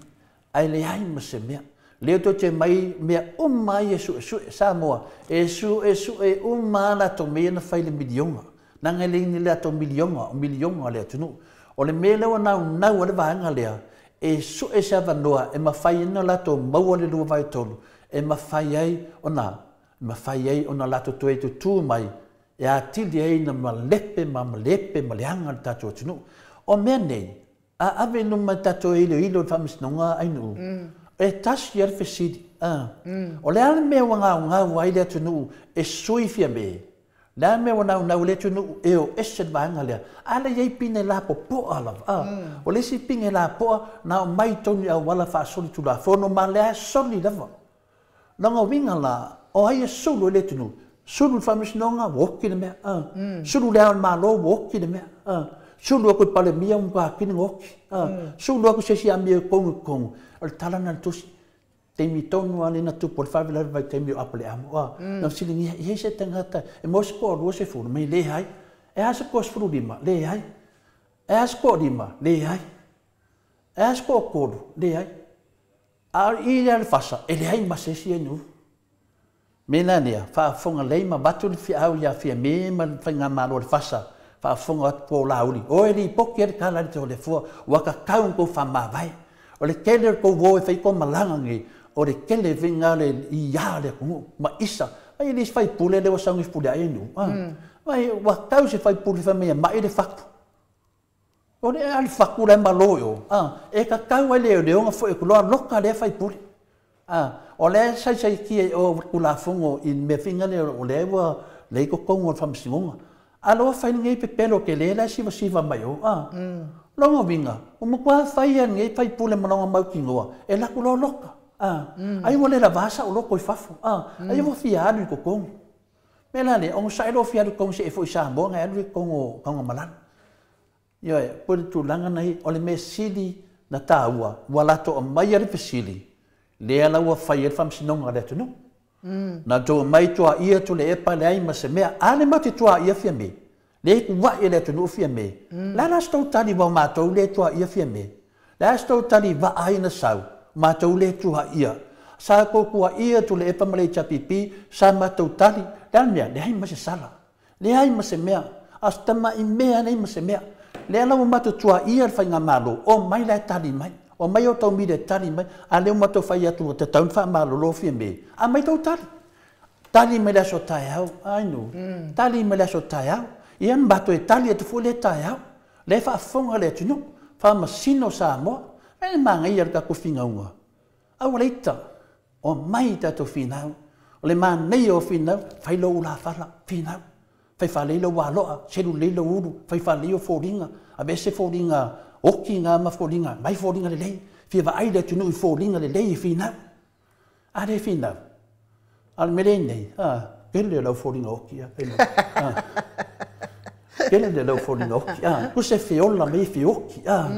ae leai ma se mea. Lea tou te mai mea uma ai e suesue Samoa, e suesue uma a latou mea ia na fai le miliona. Leaga e le ni latou miliona, o miliona a le atunuu. O le mea lea ua naunau ai le vaega lea, e sue se avanoa e mafai ai ona latou maua le 2/3, e mafai ai ona mafai ai ona latou toe tutū mai, e atili ai na malepe ma malepe ma leaga le tatou atunuu. O mea nei, a ave i luma e tatou iloilo i le faamasinoga ainuu, e tasi lava le fesili. O le a le mea ua gaugau ai le atunuu e sui Fiame? Le a le mea ua naunau ai le atunuu e o ese le vaega lea? A lea e i ai pine lapopoa lava. O le isi pine lapoa na aumai totonu i auala faasolitulafono ma lea soli lava. Lona uiga la, o ai e sulu ai le atunuu? Sulu i le faamasinoga, ua oti le mea. Sulu i le Ao o le Malo, ua oti le mea. Sulu atu i Palemia, ua matua atili ona oti. Sulu atu i se isi amio i totonu i totonu. O le tala lena a le tusi. Taimi tonu lava lea na tupu ai le faalavelave i le vaitaimi o Apoliamo. Na fesiligia, e i ai se tagata e maua se toa 20? Mai leai. E a se toa 15? Leai. E a se toa 5? Leai. E a se toa 3? Leai. A o i lea le fasa, e leai ma se isi e nuu. Me la lea, faafofoga lelei ma avatu le feau ia Fiame ma le faigamalo a le fasa, faafofoga atu po o Laauli, o e lipoti ai le tala i le Toleafoa, ua tatau ona tou faamavae. O le tele o le tou o e fai tou malaga nei, o le tele faiga le ia le atunuu, ma isa. Ai e le isi faipule lea ua sau nei Fepuleai e nuu. Ai ua tau se faipule fai mai e mai le fatu. O le a le fatu la e malo i o, e tatau ai le leoleoga foi atu loa loka lea faipule. O lea saisaitia i o Tulafono i le mea faiga lea o lea ua lea i totonu o le faamasinoga. A lea ua fai lenei pepelo tele la e sivasiva mai o. Lona uiga, ua matua fai lava lenei faipule ma lona mautinoa, e alu atu loa loka. Ai ua le lavā saoloto i fafo. Ai ua fia alu i totonu. Mea la lea, onosai loa fia alu i totonu se i e foi i Samoa na e alu i totonu o Tanugamalaga. Ioe, pei o le tulaga na i, o le mea sili na taua, ua latou aumaia le fesili, lea la ua fai ai le faamasinoga a le atunuu. Na outou omai tuaia Tuilaepa leai ma se mea. A lea matou te tuaia Fiame? Lea e tuuai e le atunuu Fiame. O le a la se tou tali aua o matou lea e tuaia Fiame? O le a se tou tali i vaa ai na sau, o matou lea e tuaia? Sa outou tuaia Tuilaepa ma le HRPP, sa matou tali. O le a le mea? Leai ma se sala. Leai ma se mea. A o se tamai mea leai ma se mea. Lea la ua matou tuaia le faigamalo, omai la e tali mai. Omai outou media e tali mai. A lea ua matou fai atu ua tatau ona faamalolo Fiame. Aumai tou tali. Tali mai le aso taeao, ai no. Tali mai le aso taeao. Ia na matou e tali atu foi lea taeao. Lea e faafofoga le atunuu, faamasino Samoa. E manaia le tatou finauga. Aua le ita, omai tatou finau. O le manaia o finau, fai lou ulafala, finau. Fai faalelei lou aloa, selu lelei lou ulu, fai faalelei ou foliga, aveese foliga oti na ma foliga, mai foliga lelei. Fia vaai le atunuu i foliga lelei e finau. A le finau, a o le mea lea i nei, a, tele lau foliga oti, a, tele lau foliga oti, a, tusa e feola mai e feoti, a,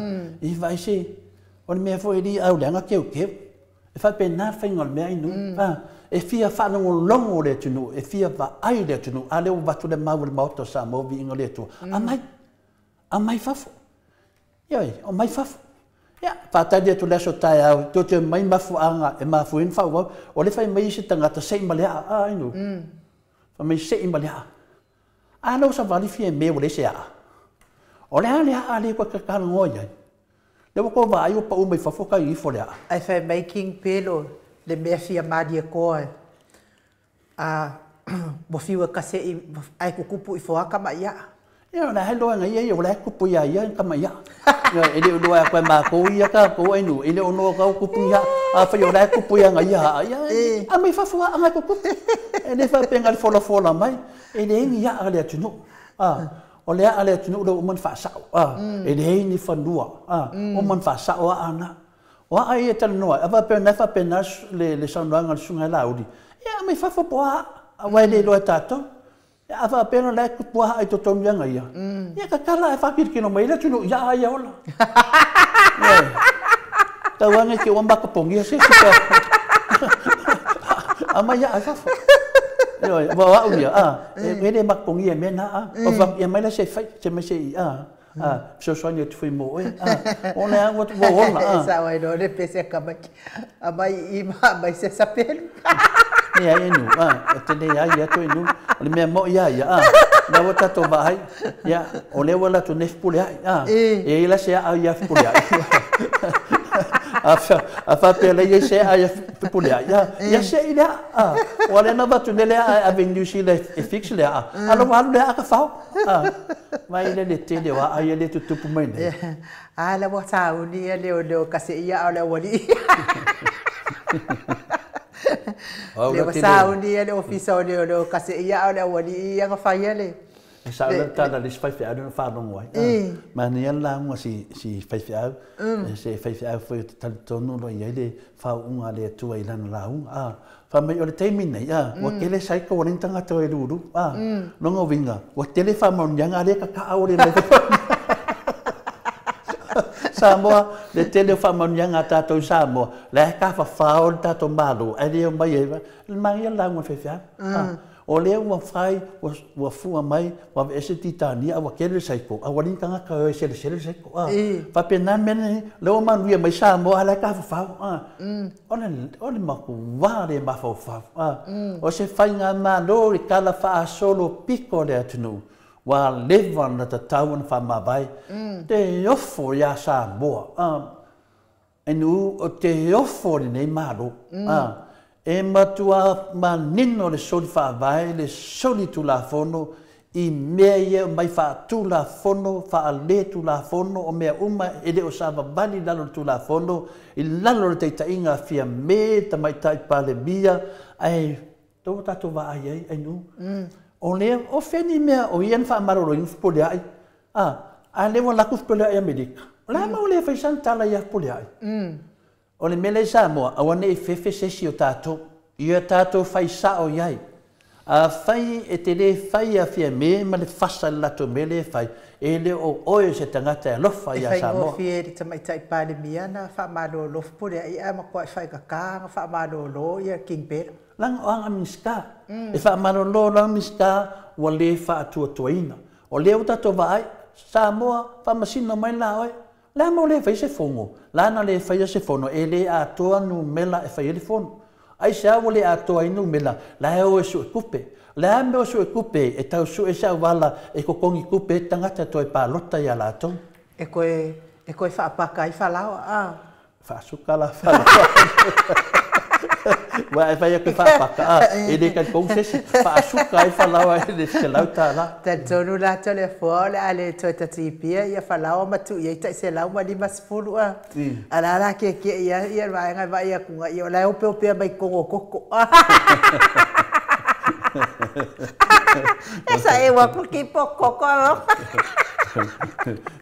i vaai se, o le mea foi alii au leaga teuteu. E faapena le faiga o le mea inu, a, e fia faalogologo le atunuu, e fia vaai le atunuu, a lea ua avatu le mau a le Maota o Samoa, viiga o le Atua, aumai, aumai fafo. Ioe, omai fafo. Ia, faatali atu le aso taeao, teuteu mai mafuaaga e mafua ai ona faaauau. O lea fai mai isi tagata, sei ma le aa, a inu. Fai mai sei ma le aa. A lea ua savali Fiame ua leai se aa. O le a le aa lea ua talanoa i ai? Lea ua tou vaai ua pau mai fafo tai ifo le aa. Ae fai mai King Pelo, le mea fia malie koa e. A ua fiu e kaseʻi ae tutupu ifo lava tamaʻi aʻa. Ia, o la e iloa e ia ia, o la e tupu iā ia tamaʻi aʻa. Ia, e le o iloa atu e matou ia tatou ai nuu, e le o iloa tau tupu ni aʻa. Afai o la e tupu iā ia aʻa, ia, aumai fafo aʻa na e tutupu. E le faapea na o le folafola mai, e leai ni aʻa a le atunuu. O le aʻa a le atunuu lea ua uma ona faasao. E leai ni fanua, uma ona faasao aʻa na. O aa ia e talanoa ai, a faapea o lena e faapena le saunoaga a le Susuga ia Laauli, ia aumai fafo po o a aa, aua e le iloa e tatou. A faapea la e tupu aa i totonu ia ia, ia tatala ae faatilotilo mai ai le atunuu i aa ia ola. Tau ane te ua matapogia se isi pe aumai aa i fafo. Ioe, aua o au ia, e le matapogia i mea na, a. O fai atu, mai la se i fai, se mai se i, a. Fesoasoani atu foi mo oe. O le a ua ola. E sao ai loa le pese a tamaiti. Aumai i i ma aumai se sapelu. Leai e nu, e te leai atu e nu. O le mea moʻi a ia, la ua tatou vaai, ia, o lea ua latou nei fepuleai, e i ai la se aa ia fepuleai. A faapea la i ai se aa ia fepuleai, ia se i le aa. Ua lea na avatu nei le aa e ave i New Zealand e fix le aa, a la ua alu le aa tafao. Vaai lea le tele o aa ia lea e tutupu mai nei. A la ua sauni ia leoleo kaseʻi ia a o le aualii. Le ua sauni ia le ofisa o leoleo kaseʻi ia a o le aualii ia na faia le. E sao le tala a le isi faifeau lea na faalogo ai. Manaia le lauga a si faifeau, se faifeau foi ou te talitonu o lo o i ai le faauuga a le Atua i lana lauga. Fai mai o le taimi nei, ua tele cycle ua leai ni tagata e lulu. Lona uiga, ua tele faamanuiaga a lea e tataa ua le mai. Samoa, le tele o faamanuiaga a tatou i Samoa, la e tafafao le tatou Malo, ae le omai ai. Manaia le lauga a le faifeau. O lea ua fai, ua fua mai, ua aveese le titania, a ua tele le cycle, a ua leai ni tagata e o e selesele le cycle. Faapena le mea lenei, o lea ua manuia mai Samoa, a o la e tafafao. O le matua le mafaufau. O se faigamalo i le tala faasolo pito a le atunuu, ua leva ona tatau ona faamavae, te ofo ia Samoa. Inu, o te ofo lenei Malo. E matua manino le soli faavae, le soli tulafono i mea ia e aumai faatulafono, faaletulafono, o mea uma e le o savavali i lalo o le Tulafono, i lalo o le taitaiga a Fiame, Tamaitai Palemia, ae ua tatou vaai ai, Inu, o lea, o fea ni mea o ia na faamaloloina Fepuleai, a lea ua alu atu Fepuleai i Amerika. O le a mau lea e fai sana tala ia Fepuleai? O le mea lea i Samoa, aua ne i fefe se isi o tatou, ia tatou fai sao i ai. Afai e te le fai ia Fiame ma le fasa i le latou mea lea e fai, E le o oe se tagata e alofa ia Samoa. E faigofie i le Tamaitai Palemia na faamalolo fepuleai ae matuai faigata ona faamalolo ia King Bella. Leaga o aga Minisita. E faamalolo loa Minisita ua le faatuatuaina. O lea ua tatou vaai, Samoa, faamasino mai la oe. Le a mo le fai se fono? La na le faia se fono, e le atoa numera e fai ai le fono. Aisea ua le atoa ai numera? La e o e sue tupe. O le a le mea o sue tupe? E tau sue se auala e totogi tupe ai tagata e toe palota ia latou. E toe e toe faapaka ai falaoa a. Faasuka la falaoa. Ua e fai atu e faapaka a, e le talitonu se isi. Faasuka ai falaoa i le $100. Talitonu la Toleafoa o le a le toe tatipia ia falaoa ma tuu i ai tai 150 a. A la la tietie i ai le vaega e vaai atu ia o la e opeopea mai totonu o toto. Sa e ua ku ki po koko.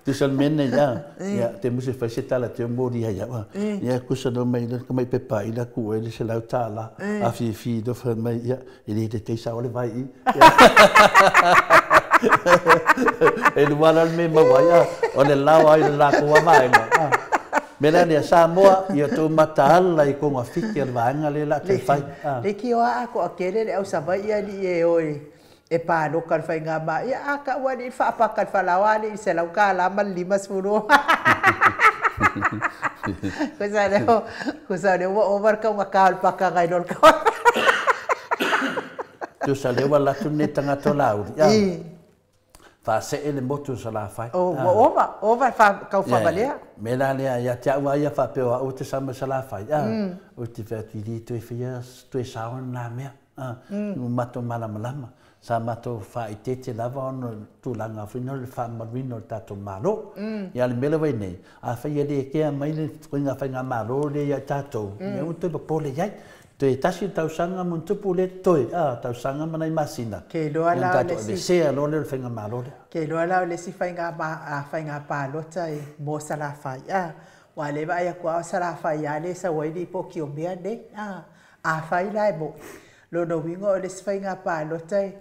Tusa le mea nei a, ia te musu e fai se tala te o moli ai au a. Ia kusa no mai le ka mai pepa i la ku e le $100. A fi fi do fa mai ia e le te teisa o le vai i. E lua la le mea maua ai a, o le lao ai le latou a vaega. Mea la lea, Samoa, ia outou mataala i kogafiti a le vaega lea la te fai. Leitioa a toatele le au Savaii alii e o e paloka i le faigamā. Ia a tau alii faapaka i le falaoa alii i le $100 ma le 50. Tusa lea, tusa lea ua ova le taugata o le pakaga i lo le tau. Tusa lea ua alu atu lenei tagata o Laauli. Faasee le motu o Salafai. Oh, ua ova, ova le tau faavalea. Mea la lea, ia te au lava ia faapea o au ou te sau mai Salafai, ou te fai atu i le toe faia toe sao lena mea. Ua matou malamalama. Sa matou faaeteete lava ona o le tulaga foi lea o le faamamaluina o le tatou Malo. Ia a o le mea lea ua i ai nei, afai e le kea mai le ituaiga faigamalo lea ia i tatou, ia aua toe popole i ai. Toe tasi le tausaga ma ona tupu lea totoe, a, tausaga ma nai masina, Ke iloa ia la ona o le tatou isi, aveesea loa lea o le faigamalo lea. Ke iloa la o le isi faiga faiga palota e mo Salafai, a, aua o lea e vaai atu lava o Salafai lava lea e sau ai lipoti o mea nei, a. Afai la e mo'i, lona uiga o le isi faiga palota e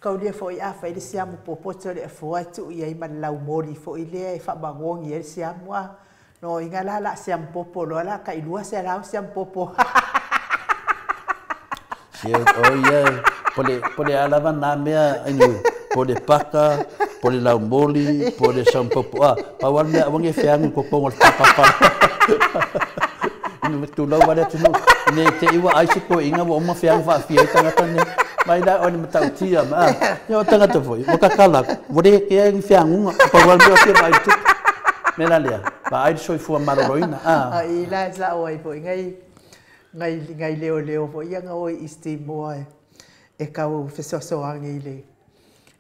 kaulia foi a fai le siamu popoto o le afoa e tuu i ai ma le laumoli foi lea e faamagogi ai le siamu, a. Lona uiga la o le a siamu popo loa la tai 200 siamu popo. Se o ia, po le a lava na mea, anyway, po le paka, po le laumoli, po le siamu popo, a, pau lava le mea aua ne i feagu i totonu o le tapapala. Ina tulou lava le atunuu, ne i te i ua ai se toeaina ua uma feagu faafia ai tagata nei. Mai la oe le matautia ma, a, ia o tagata foi, ua tatala atu, ua le kea ni feaguga, pau lava le mea o fia vaai i le tupe. Mea la lea, vaai le soifua maloloina, a. A i la e sao ai foi nai nai nai leoleo foi ia na o i East Timor e tau fesoasoani i le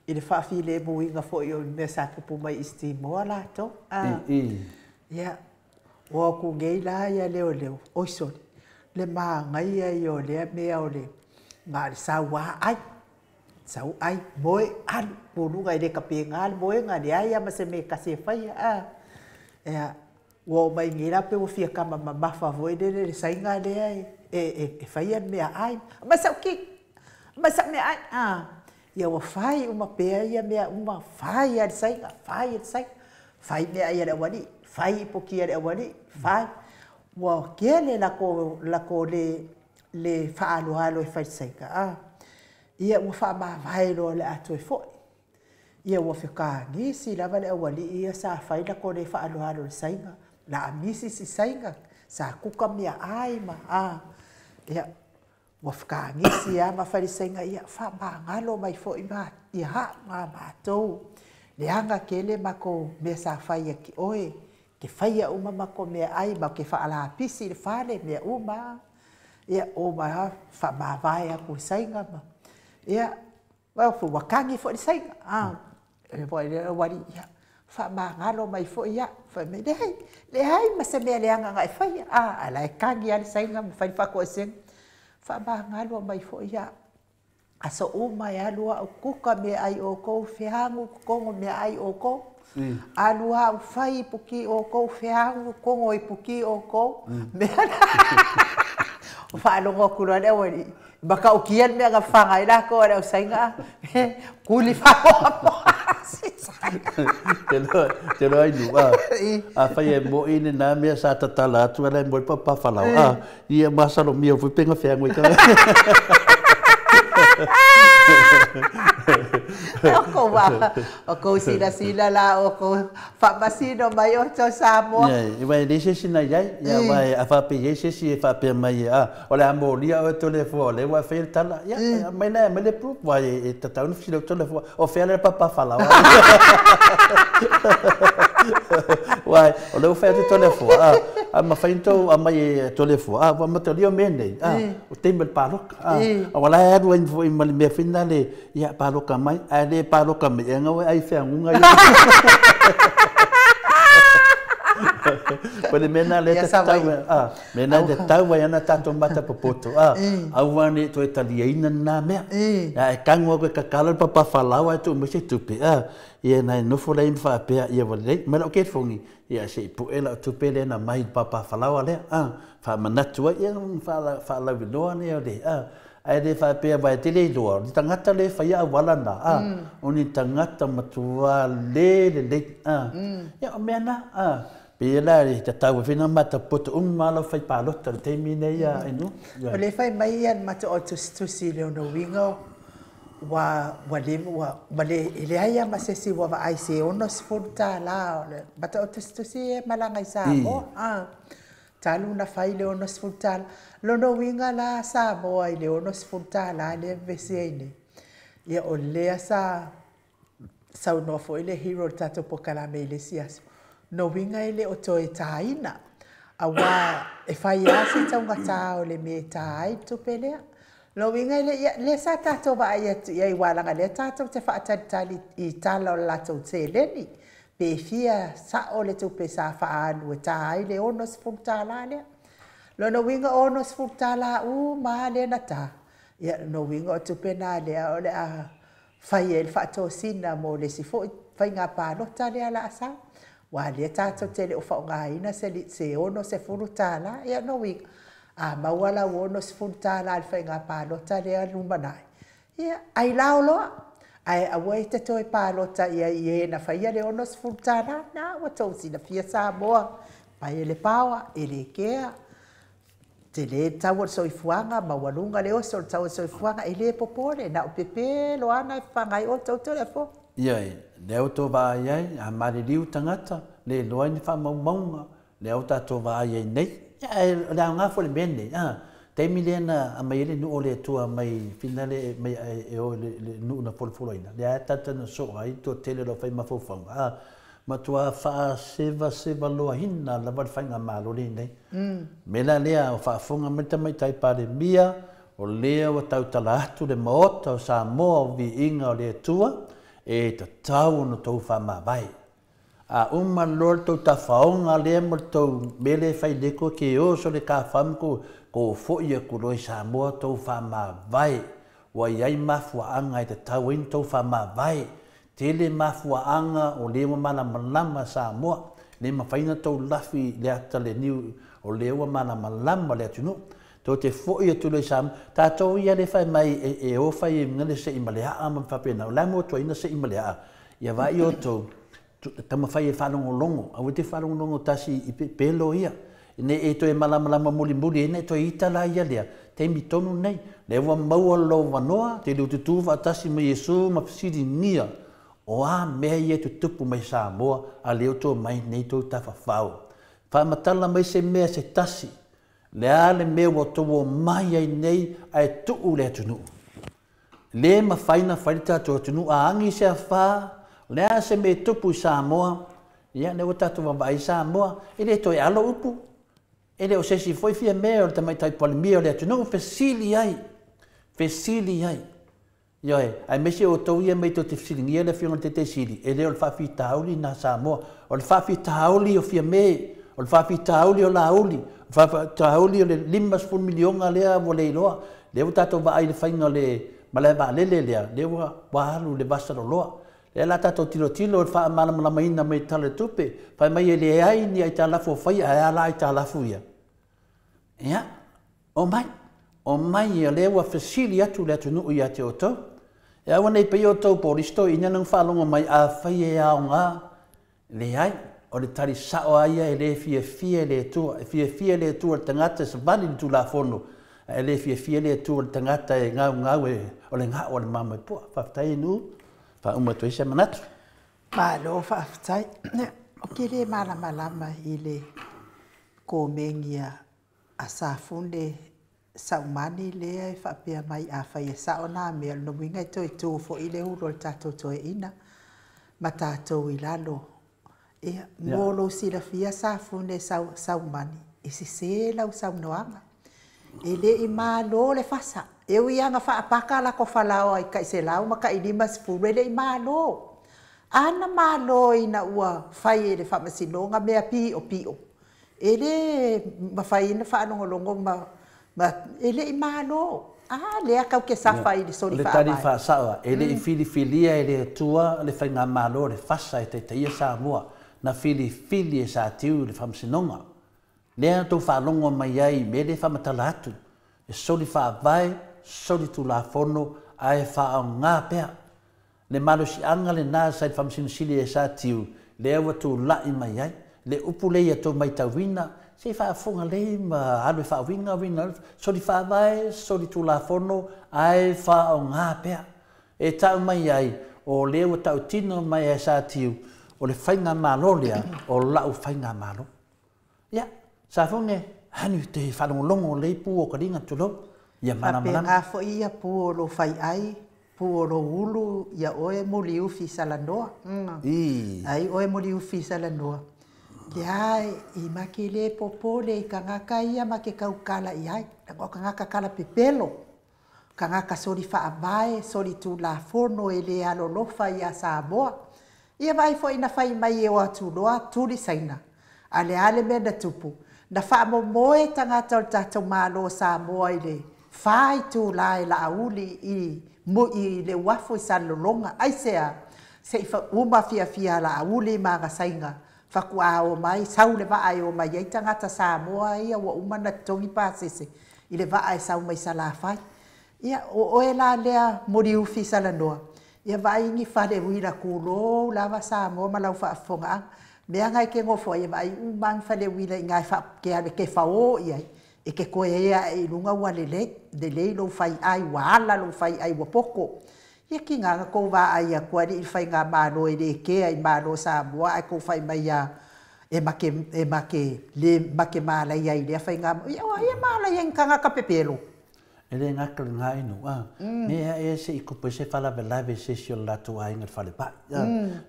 i le faafilemuina foi o le mea sa tupu mai i East Timor latou. A. Ia, o atu nei la ia leoleo, oi sole, le manaia ia o lea mea o le na o le sau lava ai, sau ai, moe, alu, puluga e le tapena le moega, leai lava ma se mea e tasi e faia. A. Ia, ua oo mai nei la pei ua fia tama mamafa foi lele i le saina lea e faia le meaai. Aumai sau ti, aumai sau meaai. A. Ia ua fai uma pea ia mea uma, fai lava e le saina, fai e le saina, fai meaai a le aualii, fai ipuki a le aualii, fai. Ua tele latou latou le le faaaloalo e fai i le saina, a. Ia ua faamavae loa o le a toe foi. Ia ua fetagisi lava le aualii ia sa fai latou le faaaloalo i le saina, la misi si saina, sa kuka meaai ma a. Ia ua fetagisi lava ma fai i le saina, ia faamagalo mai foi ma ia au ma matou, leaga tele matou mea sa fai ia te oe, e te faia uma matou meaai, matou te faalapisi i le fale, mea uma lava. Ia o mai lava faamavae atu i le saina ma ia ua tagi foi le saina, a. Le aualii, ia faamagalo mai foi au. Fai mai, leai, leai ma se mea leaga na e faia, a, ae la e tagi lava le saina ma fai le faatoesega. Faamagalo mai foi au. Aso uma e alu au kuka meaai outou, feagu totonu o meaai outou. Alu au fai ipuki outou, feagu totonu o ipuki outou. Mea la. Faalogo atu loa le aualii, matautia le mea na fafaga ai latou e le au saina, tuli faamoamoa. Te loa ai nu, a. Afai e mo'i lenā mea sa tatala atu ala e moe le papafalau, a. Ia masalomia foi pe gafea i ka. O kou wa, o kou silasila la o kou faamasino mai o to Samoa. Ia, e leai se isi na i ai, ia aua a faapea i ai se isi e faapea mai a, o le a molia oe Toleafoa o lea ua e faia le tala, ia, aumai la e aumai le proof, aua e tatau ona fesili atu Toleafoa, o fea le papafalau? Aua o lea ua fai atu Toleafoa, a, a mafai ona tou aumai e Toleafoa, a, ua amatalia o mea nei, a, o taimi o le palota, a, aua la e alu ai foi ma le mea foi lena ia paloka mai, ae le paloka mai, e gaua e ai feaguga ia. O le mea lena lea tatau, a, mea lena e tatau ai ana tatou mata popoto, a, aua ne i toe taliaina lena mea. A e tago atu e tatala le papafalau ae tuu mai se tupe, a, ia na e nofo la i ma faapea, ia ua lelei, mai lau telefoni, ia se i pue lau tupe lea na mai i le papafalaoa lea, a, faamanatu ai, ia ona faalauiloa lea o le, a, ae le faapea aua e te le iloa, o le tagata lea e faia auala na, a, o ni tagata matua le lelei, a, ia o mea na, a, pei la e tatau ai foi ona matapoto uma lava lau fai palota i le taimi lenei a Inu. O le fai mai ia le matou au tusitusi i le ono uiga ua ua le ua ua le e leai lava ma se isi ua vaai i se $60 o le matou au tusitusi e malaga i Samoa. A talu ona fai le $60. Lona uiga la Samoa i le $60 lea e vevesi ai nei, ia o lea sa saunoa foi le hero o le tatou polokalame i le isi aso, lona uiga e le o toe taina, aua e fai lava si taugata o le mea e ta ai le tupe lea. Lona uiga e le, ia, lea sa tatou vaai atu i ai, aua leaga o lea tatou te faatalitali i tala o le latou seleni, pe fia sao le tupe sa faaalu e ta ai le $60 lea. Lona uiga $60 uma lava lea na ta, ia lona uiga o tupe na lea o le a fai ai le faatosina mo le isi foi faiga palota lea o le a sau. Aua o lea tatou te le o faaaogaina se $60, ia lona uiga, a maua lau $60 i le faiga palota lea lumanai, ia, ailao loa, ae aua e te toe palota i ai i e na faia le $60, na ua tou silafia Samoa, pai e le paoa, e le kea, tele le tau o le soifuaga, maualuga le oso o le tau o le soifuaga, e le popole, na o pepelo lava na e fafaga ai outou Toleafoa. Ioe, lea ua outou vaai ai, a maliliu tagata, le iloa ai ni faamaumauga, lea ua tatou vaai ai nei. Ia, ae o le aoga foi o le mea lenei, a, taimi lea na aumai ai le nuu o le Atua mai finale mai e o i le nuu na folofoloina, lea lava tatou na soo ai le toatele o le aufai mafaufauga, a, matua faasevasevaloaina lava le faigamalo lenei. O le mea la lea, ua faafofoga mai le Tamaitai Palemia, o lea ua tautala atu le Maota o Samoa o Viiga o le Atua, e tatau ona outou faamavae. A uma loa le tou tafaoga lea ma le tou mea lea e fai lea koe ke o so le kafa ma kou kou foi atu loa i Samoa tou faamavae. Ua i ai mafuaaga e tatau ai ona tou faamavae. Tele mafuaaga o lea ua malamalama Samoa. Le mafai ona tou lafi i le ata le niu o lea ua malamalama le atunuu. Tou te foi atu loa i Samoa. Tatou ia lea fai mai e o fai ai le sei ma le aa ma faapena. O le a mo tuaina sei ma le aa? Ia vaai outou, taumafai e faalogologo, aua te faalogologo tasi i pepelo ia. Ne i e toe malamalama mulimuli ai, ne i toe ita la ia lea, taimi tonu nei. Lea ua maua lou avanoa, te liututu faatasi ma Iesu ma fesiligia, o a mea ia e tutupu mai Samoa, a lea ua toe mai nei tou tafafao. Faamatala mai se mea se tasi, le a le mea ua outou omai ai nei ae tuu le atunuu. Le mafai ona fai le tatou atunuu a agi se afa, o le a se mea e tupu i Samoa, ia lea ua tatou vaavaai i Samoa, e le toe alo upu, e le o se isi foi fia mea o le tamaitai Palemia o le atunuu, fesili ai, fesili ai. Ioe, aemaise outou ia mei tou te fesiligia le Afioga i le Taitaisili, e le o le faafitauli lena Samoa, o le faafitauli o Fiame, o le faafitauli o Laauli, o le faafitauli o le $50 miliona lea ua le iloa, lea ua tatou vaai i le faiga o le malae vaalele lea, lea ua alu i le vasa loloa. Lea la tatou tilotilo i le faamalamalamaina mai Tala o le Tupe, fai mai e leai ni aitalafu o faia, ae a la aitalafu ia? Ia, omai, omai, o lea ua fesili atu le atunuu ia te outou. E aua nei pei o tou polisi toeaiina na faalogo mai afai e aoga, leai, o le tali sao lava ia e le fiafia i le Atua. E fiafia le Atua i le tagata e savali i le Tulafono, ae le fiafia le Atua i le tagata e gaugau e o le gao o le mamoe puaa. Faafetai Inu, faauma atu ai se manatu. Malo faafetai. Ou te le malamalama i le komeni a Safune Saumani lea e faapea mai afai e sao na mea, o lona uiga e toe tu foi le ulu o le tatou toeaina ma tatou i lalo. Ia, mo lou silafia Safune Saumani, e sese lau saunoaga. E le i malo le fasa. E ui lava ina faapaka lako falaoa i tai 100 ma tai 50, e le i malo. A na malo ina ua fai e le Faamasinoga mea piopio, e le mafai ona faalogologo ma e le i malo. A lea tatou te safa i le soli faavae. O le tali faasao, e le i filifilia e le Atua le faigamalo le fasa e taitaia Samoa, na filifili e Satiu i le Faamasinoga. Lea na tou faalogo mai ai i mea lea e faamatala atu, e soli faavae, soli Tulafono, ae faaaoga pea. Le malosiaga lena sa i le Faamasino Sili ia Satiu, lea ua tulai mai ai. Le upu lea ia tou matauina, se i faafofoga lelei ma alu e faauiga uiga, soli faavae, soli Tulafono, ae faaaoga pea. E tau mai ai, o lea ua tautino mai e Satiu, o le faigamalo lea, o lau faigamalo. Ia, Safune, anu te faalogologo lelei pu o taliga tulou, ia malamalama. Faapena foi ia pu o lou faiai, pu o lou ulu, ia oe Muliufi Salanoa. Ai oe Muliufi Salanoa. Lea i make le popole i tagata ia ma ke taukala i ai. O tagata kala pepelo. Tagata soli faavae, soli Tulafono e le alolofa ia Samoa. Ia vaai foi na fai mai e o atu loa tuli Saina. A le a le mea na tupu. Na faamomoe tagata o le tatou Malo o Samoa i le 4 itula e Laauli i le uafu i Salelologa. Aisea, se i uma fiafia Laauli ma ana saina faatoa o mai, sau le vaa e o mai ai tagata Samoa ia ua uma na totogi pasese i le vaa e sau mai Salafai. Ia, o oe la lea Muliufi Salanoa, ia vaai ni fale uila tulou lava Samoa ma lau faafofogaaga. Mea na e te nofo ai, e vaai uma ni fale uila i ina ke alu e te fao i ai, e te toe ea i luga ua lelei, lelei lou faiai, ua ala lou faiai ua poto. Ia tiga na tou vaai atu alii i le faigamalo e le kea i Malo Samoa, ae tou fai mai lava e make le make malaia i lea faigamalo. Ia o ai e malaia i ni tagata pepelo? E le gata i lena inu, mea ea se i tupu ai se faalavelave i se isi o le latou aiga i le falepai,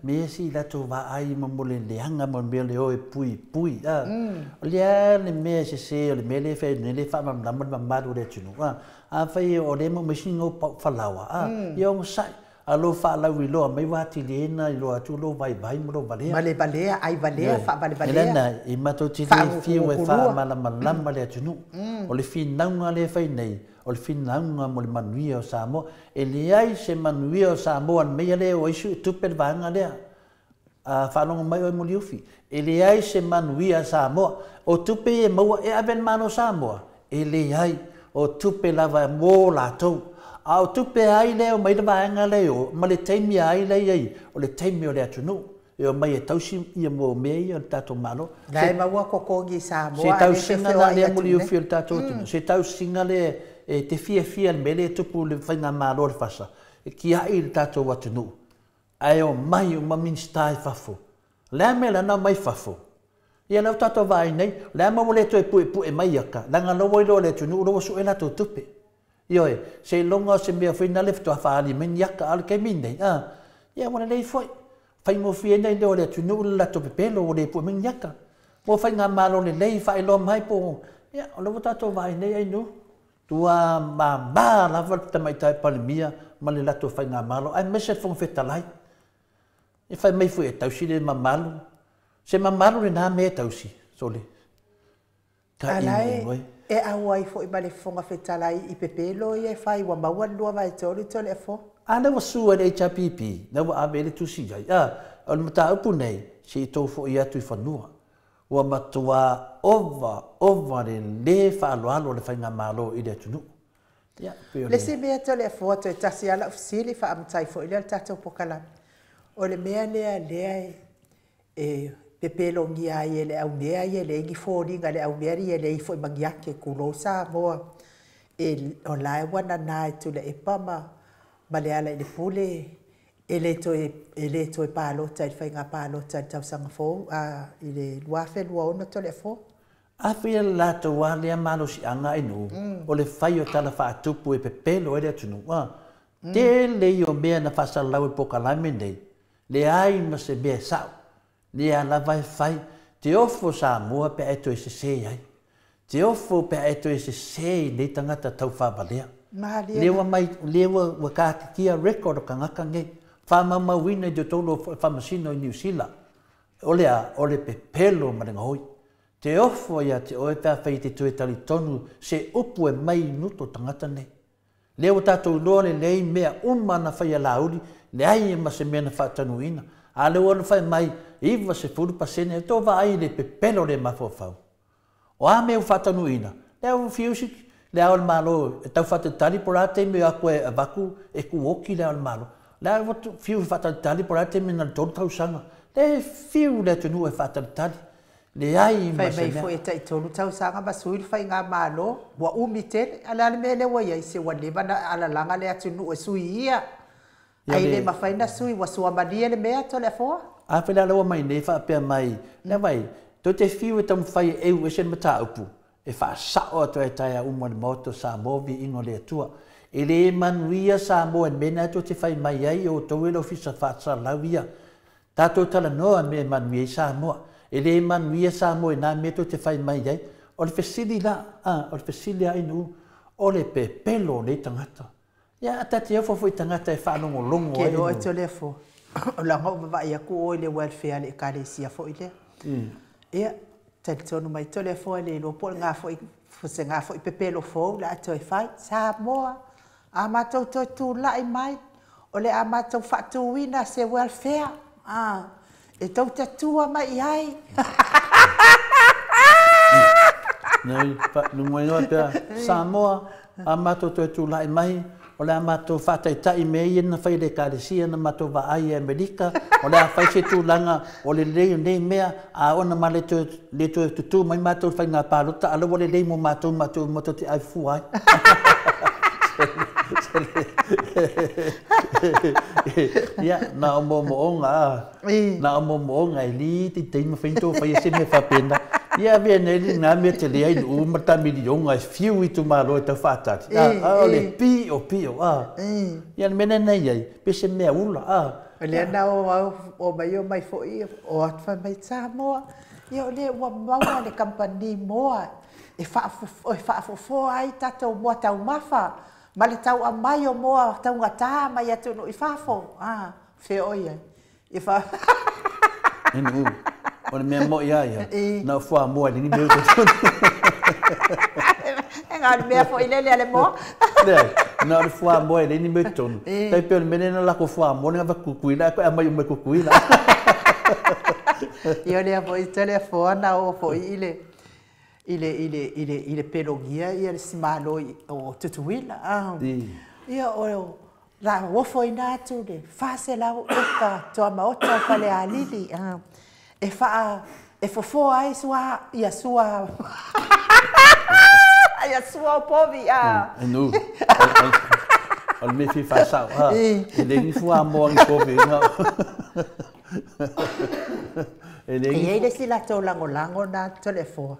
mea se i latou vaai ma mo le leaga ma le mea o le o e puipui. O le a le mea e sese o le mea lea e fai nei, le faamalamalama le mamalu o le atunuu. Afai o lea e maua mai sini pau falaoa, ia onosai, a lou faalauiloa mai ua atili ai ona iloa atu lou vaivai ma lou valea. Ma le valea, ai valea, faavalevalea. E lana, i matou te le fiu e faamalamalama le atunuu. O le finauga lea e fai nei, o le finauga mo le manuia o Samoa. E leai se manuia o Samoa nei lea o ai suetupe le vaega lea. Faalogo mai oe Muliufi. E leai se manuia Samoa. O tupe e maua e ave le Malo Samoa. E leai o tupe lava mo latou. A o tupe ai lea o mai le vaega lea o, ma le taimi ai lea i, o le taimi o le atunuu. E o mai e tausi ia mo mea ia o le tatou Malo. La e maua totogi i Samoa. Se tausiga la lea Muliufi o le tatou atunuu. Se tausiga lea e te fiafia le mea lea e tupu le faigamalo o le fasa. E tiai i le tatou atunuu. Ae o mai uma Minisita i fafo. Le a mea lana mai fafo. Ia lau tatou vaai nei, le a maua le toe puepue mai aka, langa laua iloa le atunuu laua sue latou tupe. Ioe, se iloga o se mea foi na le faatoa faaali mai ni aka, a o le taimi nei, ia ua lelei foi. Faigofie nei leo le atunuu le latou pepelo ua le pue mai ni aka. Mo faigamalo lelei faailoa mai po, ia, o lea ua tatou vaai nei ainu. Tua mamā lava le tamaitai Palemia ma le latou faigamalo, aemaise le Fofoga Fetalai. E fai mai foi e tausi le mamalu. Se mamalu lena mea e tausi, sole. Ka Ala e auai foi ma le Fofoga Fetalai i pepelo ia e fai ua maua le 2/3 tole afoa. A lea ua sua e le HRPP, lea ua ave le tusi ai. O le mataupu nei, se i tou foi atu i fanua. Ua matua ova, ova le le faaaloalo o le faigamalo i le atunuu. Ia, pei o Le isi mea Toleafoa, toe tasi lava lau fesili faamatai foi lea le tatou polokalame. O le mea lea lea e pepelogia ai e le aumea ia e leai ni foliga a le aumea ia e leai foi ma ni ake, tulou Samoa, e o la e ua nana e Tuilaepa ma Lealailepule e le toe palota i le faiga palota i le tausaga fou i le 2026 Toleafoa. Afai le latou lava lea malosiaga ainuu, o le fai o tala faatupu e pepelo ai le atunuu, a tele ia o mea na faasalalau e polokalame nei, leai ma se mea e sa'o, lea lava e fai, te ofo Samoa pe a e toe sesē ai. Te ofo pe a e toe sesē i nei tagata taufaavalea. Lea ua mai, lea ua katitia record o tagata nei, faamaumauina i totonu o faamasino i Niu Sila. O le a? O le pepelo ma le gaoi. Te ofo ia te oe pe afai e te toe talitonu se upu e mai i nutu o tagata nei. Lea ua tatou iloa lelei mea uma na fai a Laauli, leai ma se mea na faatanuuina. A lea ua fai mai 90%, e tou vaai i le pepelo le mafaufau. O a mea ua faatanuuina, lea ua fiu Le Ao o le Malo e tau faatalitali po o le a le taimi e o atu e avatu e tuoti Le Ao o le Malo. Lea ua fiu e faatalitali po o le a le taimi na o le 3 tausaga. Lea e fiu le atunuu e faatalitali. Leai ma Fai se mai mea. foi e tai-3 tausaga ma sui le faigamalo, ua umi tele. A o le a le mea lea ua i ai? Se ua leva ona alalaga le atunuu e sui ia. Ai le mafai ona sui, ua suamalie le mea Toleafoa. Afai la ua mai nei faapea mai, lea vai, toe te fiu e taumafai e eu ese le mataupu, e faasao atu ai taeao uma i le Maota o Samoa viiga o le Atua. E le manuia Samoa i le mea lena tou te fai mai ai outou e le Ofisa Faasalalau ia. Tatou talanoa mea e manuia ai Samoa. E le manuia Samoa i nā mea tou te fai mai ai. O le fesili la, o le fesili a Ainuu, o le pepelo o nei tagata. Ia, a ta te ofo foi i tagata e faalogologo Ke ai. loa Toleafoa, o laga ou vaavaai atu oe i le welfare a le Ekalesia foi lea. Ia, talitonu mai Toleafoa e le iloa po o lena foi se na foi pepelo fou o le a toe fai. Samoa, a matou toe tulai mai, o le a matou faatuina se welfare e tou te tua mai i ai. Nei, numoenoa pea, Samoa, a matou toe tulai mai, o le a matou faataitai mea ia na fai e le Ekalesia na matou vaai i Amerika, o le a fai se tulaga o le lelei o nei mea, a ona ma le toe tutū mai matou i faiga palota, a la ua lelei mo matou, matou te avefua ai. Ia, na o moomooga, na o moomooga e li te taimi mawhai tō whai e se mea whapena. Ia avea nei li ngā mea te lea i nuu ma ta milionga e fiu i tu malo e tau whaatari. O le pio, pio, a. Ia le mea nei ai, pe se mea ula, a. O lea na o au, o mai o mai foi, o atu whai mai Samoa. Ia o lea ua maua le kampani moa e whaafofoa ai tātou moa taumafa. Ma le tau amai o moa taugata mai atunuu i fafo. Fea o ia. I fa... Inu, o le mea mo ia ia. Na fua moa i lengi mea totonu. E ngā le mea foi lele a le moa. Leai, na o le fua moa i lengi mea totonu. Tai peo le mea lena lako fua moa lenga kukuila, e koe amai o mai kukuila. Ia o lea foi Toleafoa na o foi i le i le pelogia ia le simalo o Tutuila. Ia o la ofo ina atu le 400 eka toa maota o Falealili. E faa e fofoa ai sua ia sua ia sua o povi. Enu. O le mea fi whaasau, ha. E le ni fua moa ni povi. E le E le si latou lagolago na Toleafoa.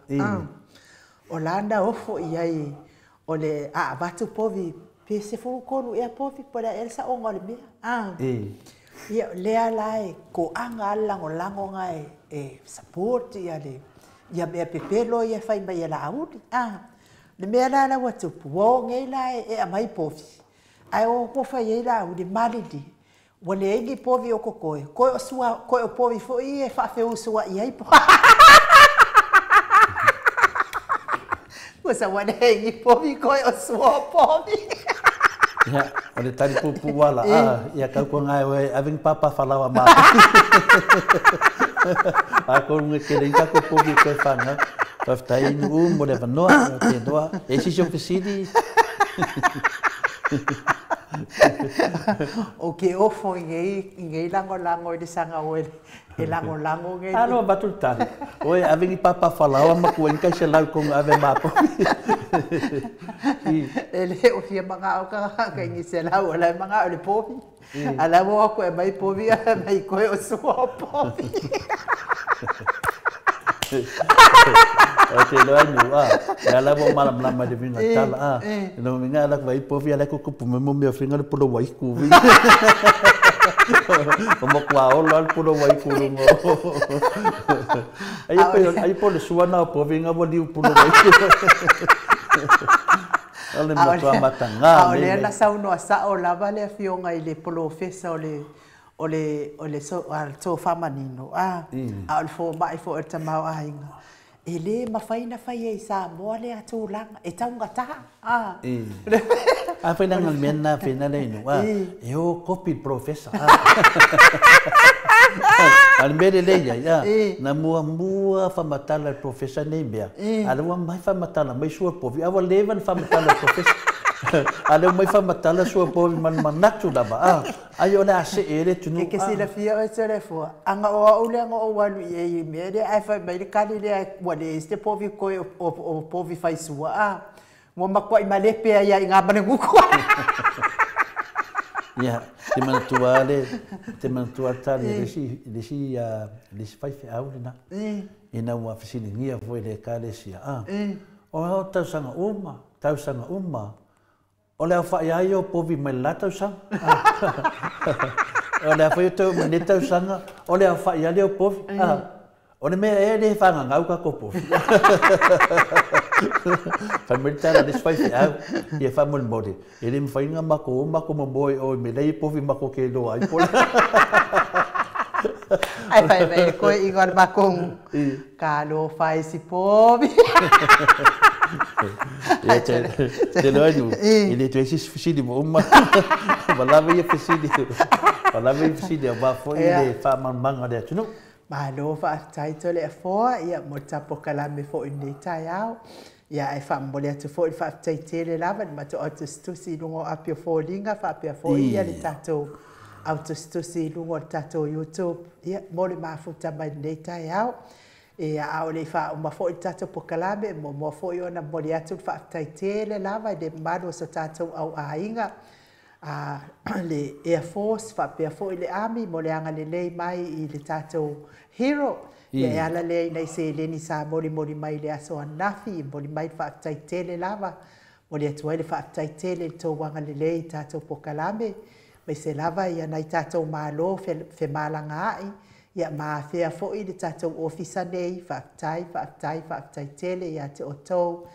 O lana ofo i ai o le a avatu povi pe 13 ea povi po o le a ea le saoga o le mea. Ia lea la e koaga a le lagolago e support ia le ia mea pepelo ia fai mai e Laauli. Le mea la la ua tupu, ua o nei la e aumai povi. Ae o ua fai ai Laauli malili. Ua leai ni povi o kokoe, koe o sua, koe o povi foi e faafeusuai ai po. Ua sa ua leai ni povi, koe o sua o povi. Ia, o le tali puupuu ala, ia kaukuanga e oe, ave ni papa whalawa mā. A ko nge ke le kako povi koe whangau. Whaftai nuu mo le wanoa, te noa. E sisi o fesili. Ou te ofo i nei lagolago i le saga o e lagolago nei. Alo avatu le tali. Oe ave ni papa falaoa ma kuai ni kaiselau konga ave ma povi. E le o fia manga o ka ka ni selau ala manga o le povi. Ala mo ko e mai povi a mai koe o sua o povi. O te loa nu a. Ya la mo malam lama de vinga tala a. No vinga la vai povi ala ko kupu mo me finga le polo wai ku vi. O mo kwa o la polo wai ku ngo. Ai pe ai po le suana o povi nga mo liu polo wai ku. Ale mo tua matanga. A o le na saunoa sa'o lava le afioga i le polofesa o le o le o le so a to famanino a a o le foma'i fo'i o le tamaoaiga e lē mafai na fai ai Samoa le atulaga e taugatā a. A fai langa mea na fena le inu a e o kopi professor a. A le mea lelei ai a na muamua faamatala le professor nei mea. A le ua mai faamatala mai sua povi a ua leva na faamatala le professor. A le mai faamatala sua povi ma le manatu lava a. Ai o le a see e le atunuu. E ke silafia oe Toleafoa, aga o a'u lea na ou alu i ai i mea lea ae fai mai le kali lea ua leai se povi koe o povi faisua a. Ua matua'i malepe ai lava i gā ma le gutu. Ia, te manatua le, te manatua le tali le isi, le isi, le isi faifeau lena. Ina ua fesiligia foi i le ekalesia, a. O ao tausaga uma, tausaga uma, o le aofa'i lava ia o povi mai le la tausaga. O le a foi o toe oo mai lenei tausaga, o le aofa'i lava lea o povi. O le mea ea e le fagagau tatou povi. Fai mai le tala a le isi faifeau, ia faamolemole, e le mafai ona matou o matou momoe i o i mea la e i ai povi matou te iloa ai po o le a. Ae fai mai le koeʻiga o le makou talofa e si povi. Ia te te loa nu, e le toe se isi fesili ua uma. Ua lava ia fesili. Ua lava ia fesili aua foi le faamalamalamaga o le atunuu. Malo faafetai Toleafoa ia mo le tapokalame foi i lenei taeao. Ia ae faamomoli atu foi le faafetai tele lava i le matou autusitusi i luga o api o foliga faapea foi ia le tatou autusitusi i luga o le tatou YouTube ia mo le mafuta mai lenei taeao. Ia a o le i faauma foi le tatou pokalame, e muamua foi ona momoli atu le faafetai tele lava i le mamalu o so tatou au aiga, a le Air Force faapea foi le Army mo le agalelei mai i le tatou hero. Ia e ala lea i nai seleni sa molimoli mai i le aso ananafi, e momoli mai le faafetai tele lava. Momoli atu ai le faafetai tele i le tou agalelei i tatou pokalame, aemaise lava ia nai tatou malo femalagaai, ia ma afea foi le tatou ofisa nei. Faafetai, faafetai, faafetai tele ia te outou,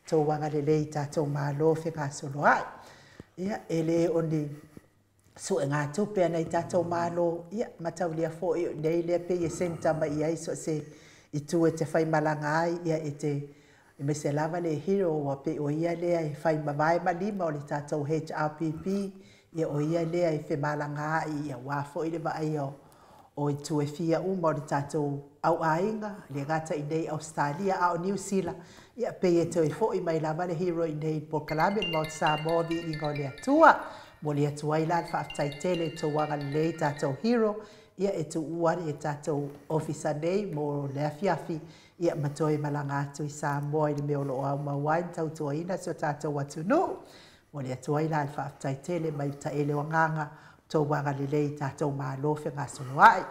tou agalelei i tatou malo fegasoloai. Ia, e le o ni suegatupe a nai tatou malo, ia, mataulia foi o nei lea pei e centre mai i ai so o se itu e te faimalaga ai, ia e te aemaise lava le hero ua pei o ia lea e fai mavae ma lima o le tatou HRPP, ia o ia lea e femalagaai aua foi le vaaia o itu e fia uma o le tatou auaiga, le gata i nei Ausetalia a o Niu Sila, ia pei e toe foi mai lava le hero i nei polokalame le Maota Samoa Viiga o le Atua. Momoli atu ai la le faafetai tele i le tou agalelei tatou hero, ia e tuua le tatou ofisa nei mo le afiafi, ia ma toe malaga atu i Samoa i le mea o lo o aumau ai ma tautuaina si o tatou atunuu. Momoli atu ai la le faafetai tele mai taele o agaga tou agalelei i tatou malo fegasoloai.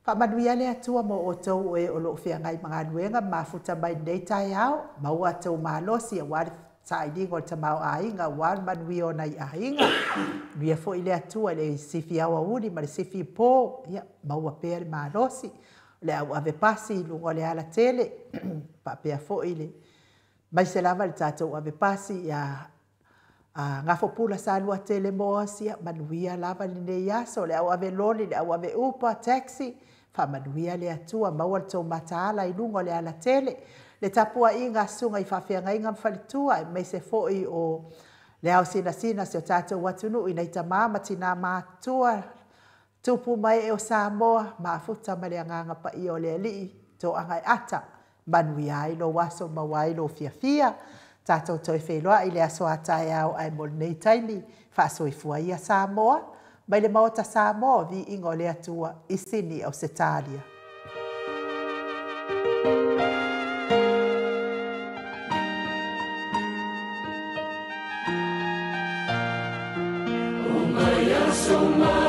Faamanuia le Atua mo outou o e o lo o feagai ma galuega ma mafuta mai lenei taeao, maua tou malosi aua le sailiga o le tamaoaiga aua le manuia o nai aiga. Manuia foi le Atua i le sifi aoauli ma le sifi po, ia maua pea le malosi. O le auave pasi i luga o le alatele, faapea foi le aemaise lava le tatou ave pasi ia a Gafopula Saluatele Moas, ia manuia lava lenei aso, le au ave loli, le au ave upa, taxi, faamanuia le Atua, maua le tou mataala i luga o le alatele. Le tapuaiga a susuga i faafeagaiga ma faletua, aemaise foi o le ao sinasina o si o tatou atunuu i nai tama ma tina matutua, tupu ma ee o Samoa, mafuta ma le agaga paia o le Alii, toaga e ata, manuia ai lou aso, maua ai lou fiafia. Tatou toe feiloai i le aso a taeao ae mo lenei taimi, faasoifua ia Samoa, mai le Maota Samoa, viiga o le Atua i Sini, Ausetalia. So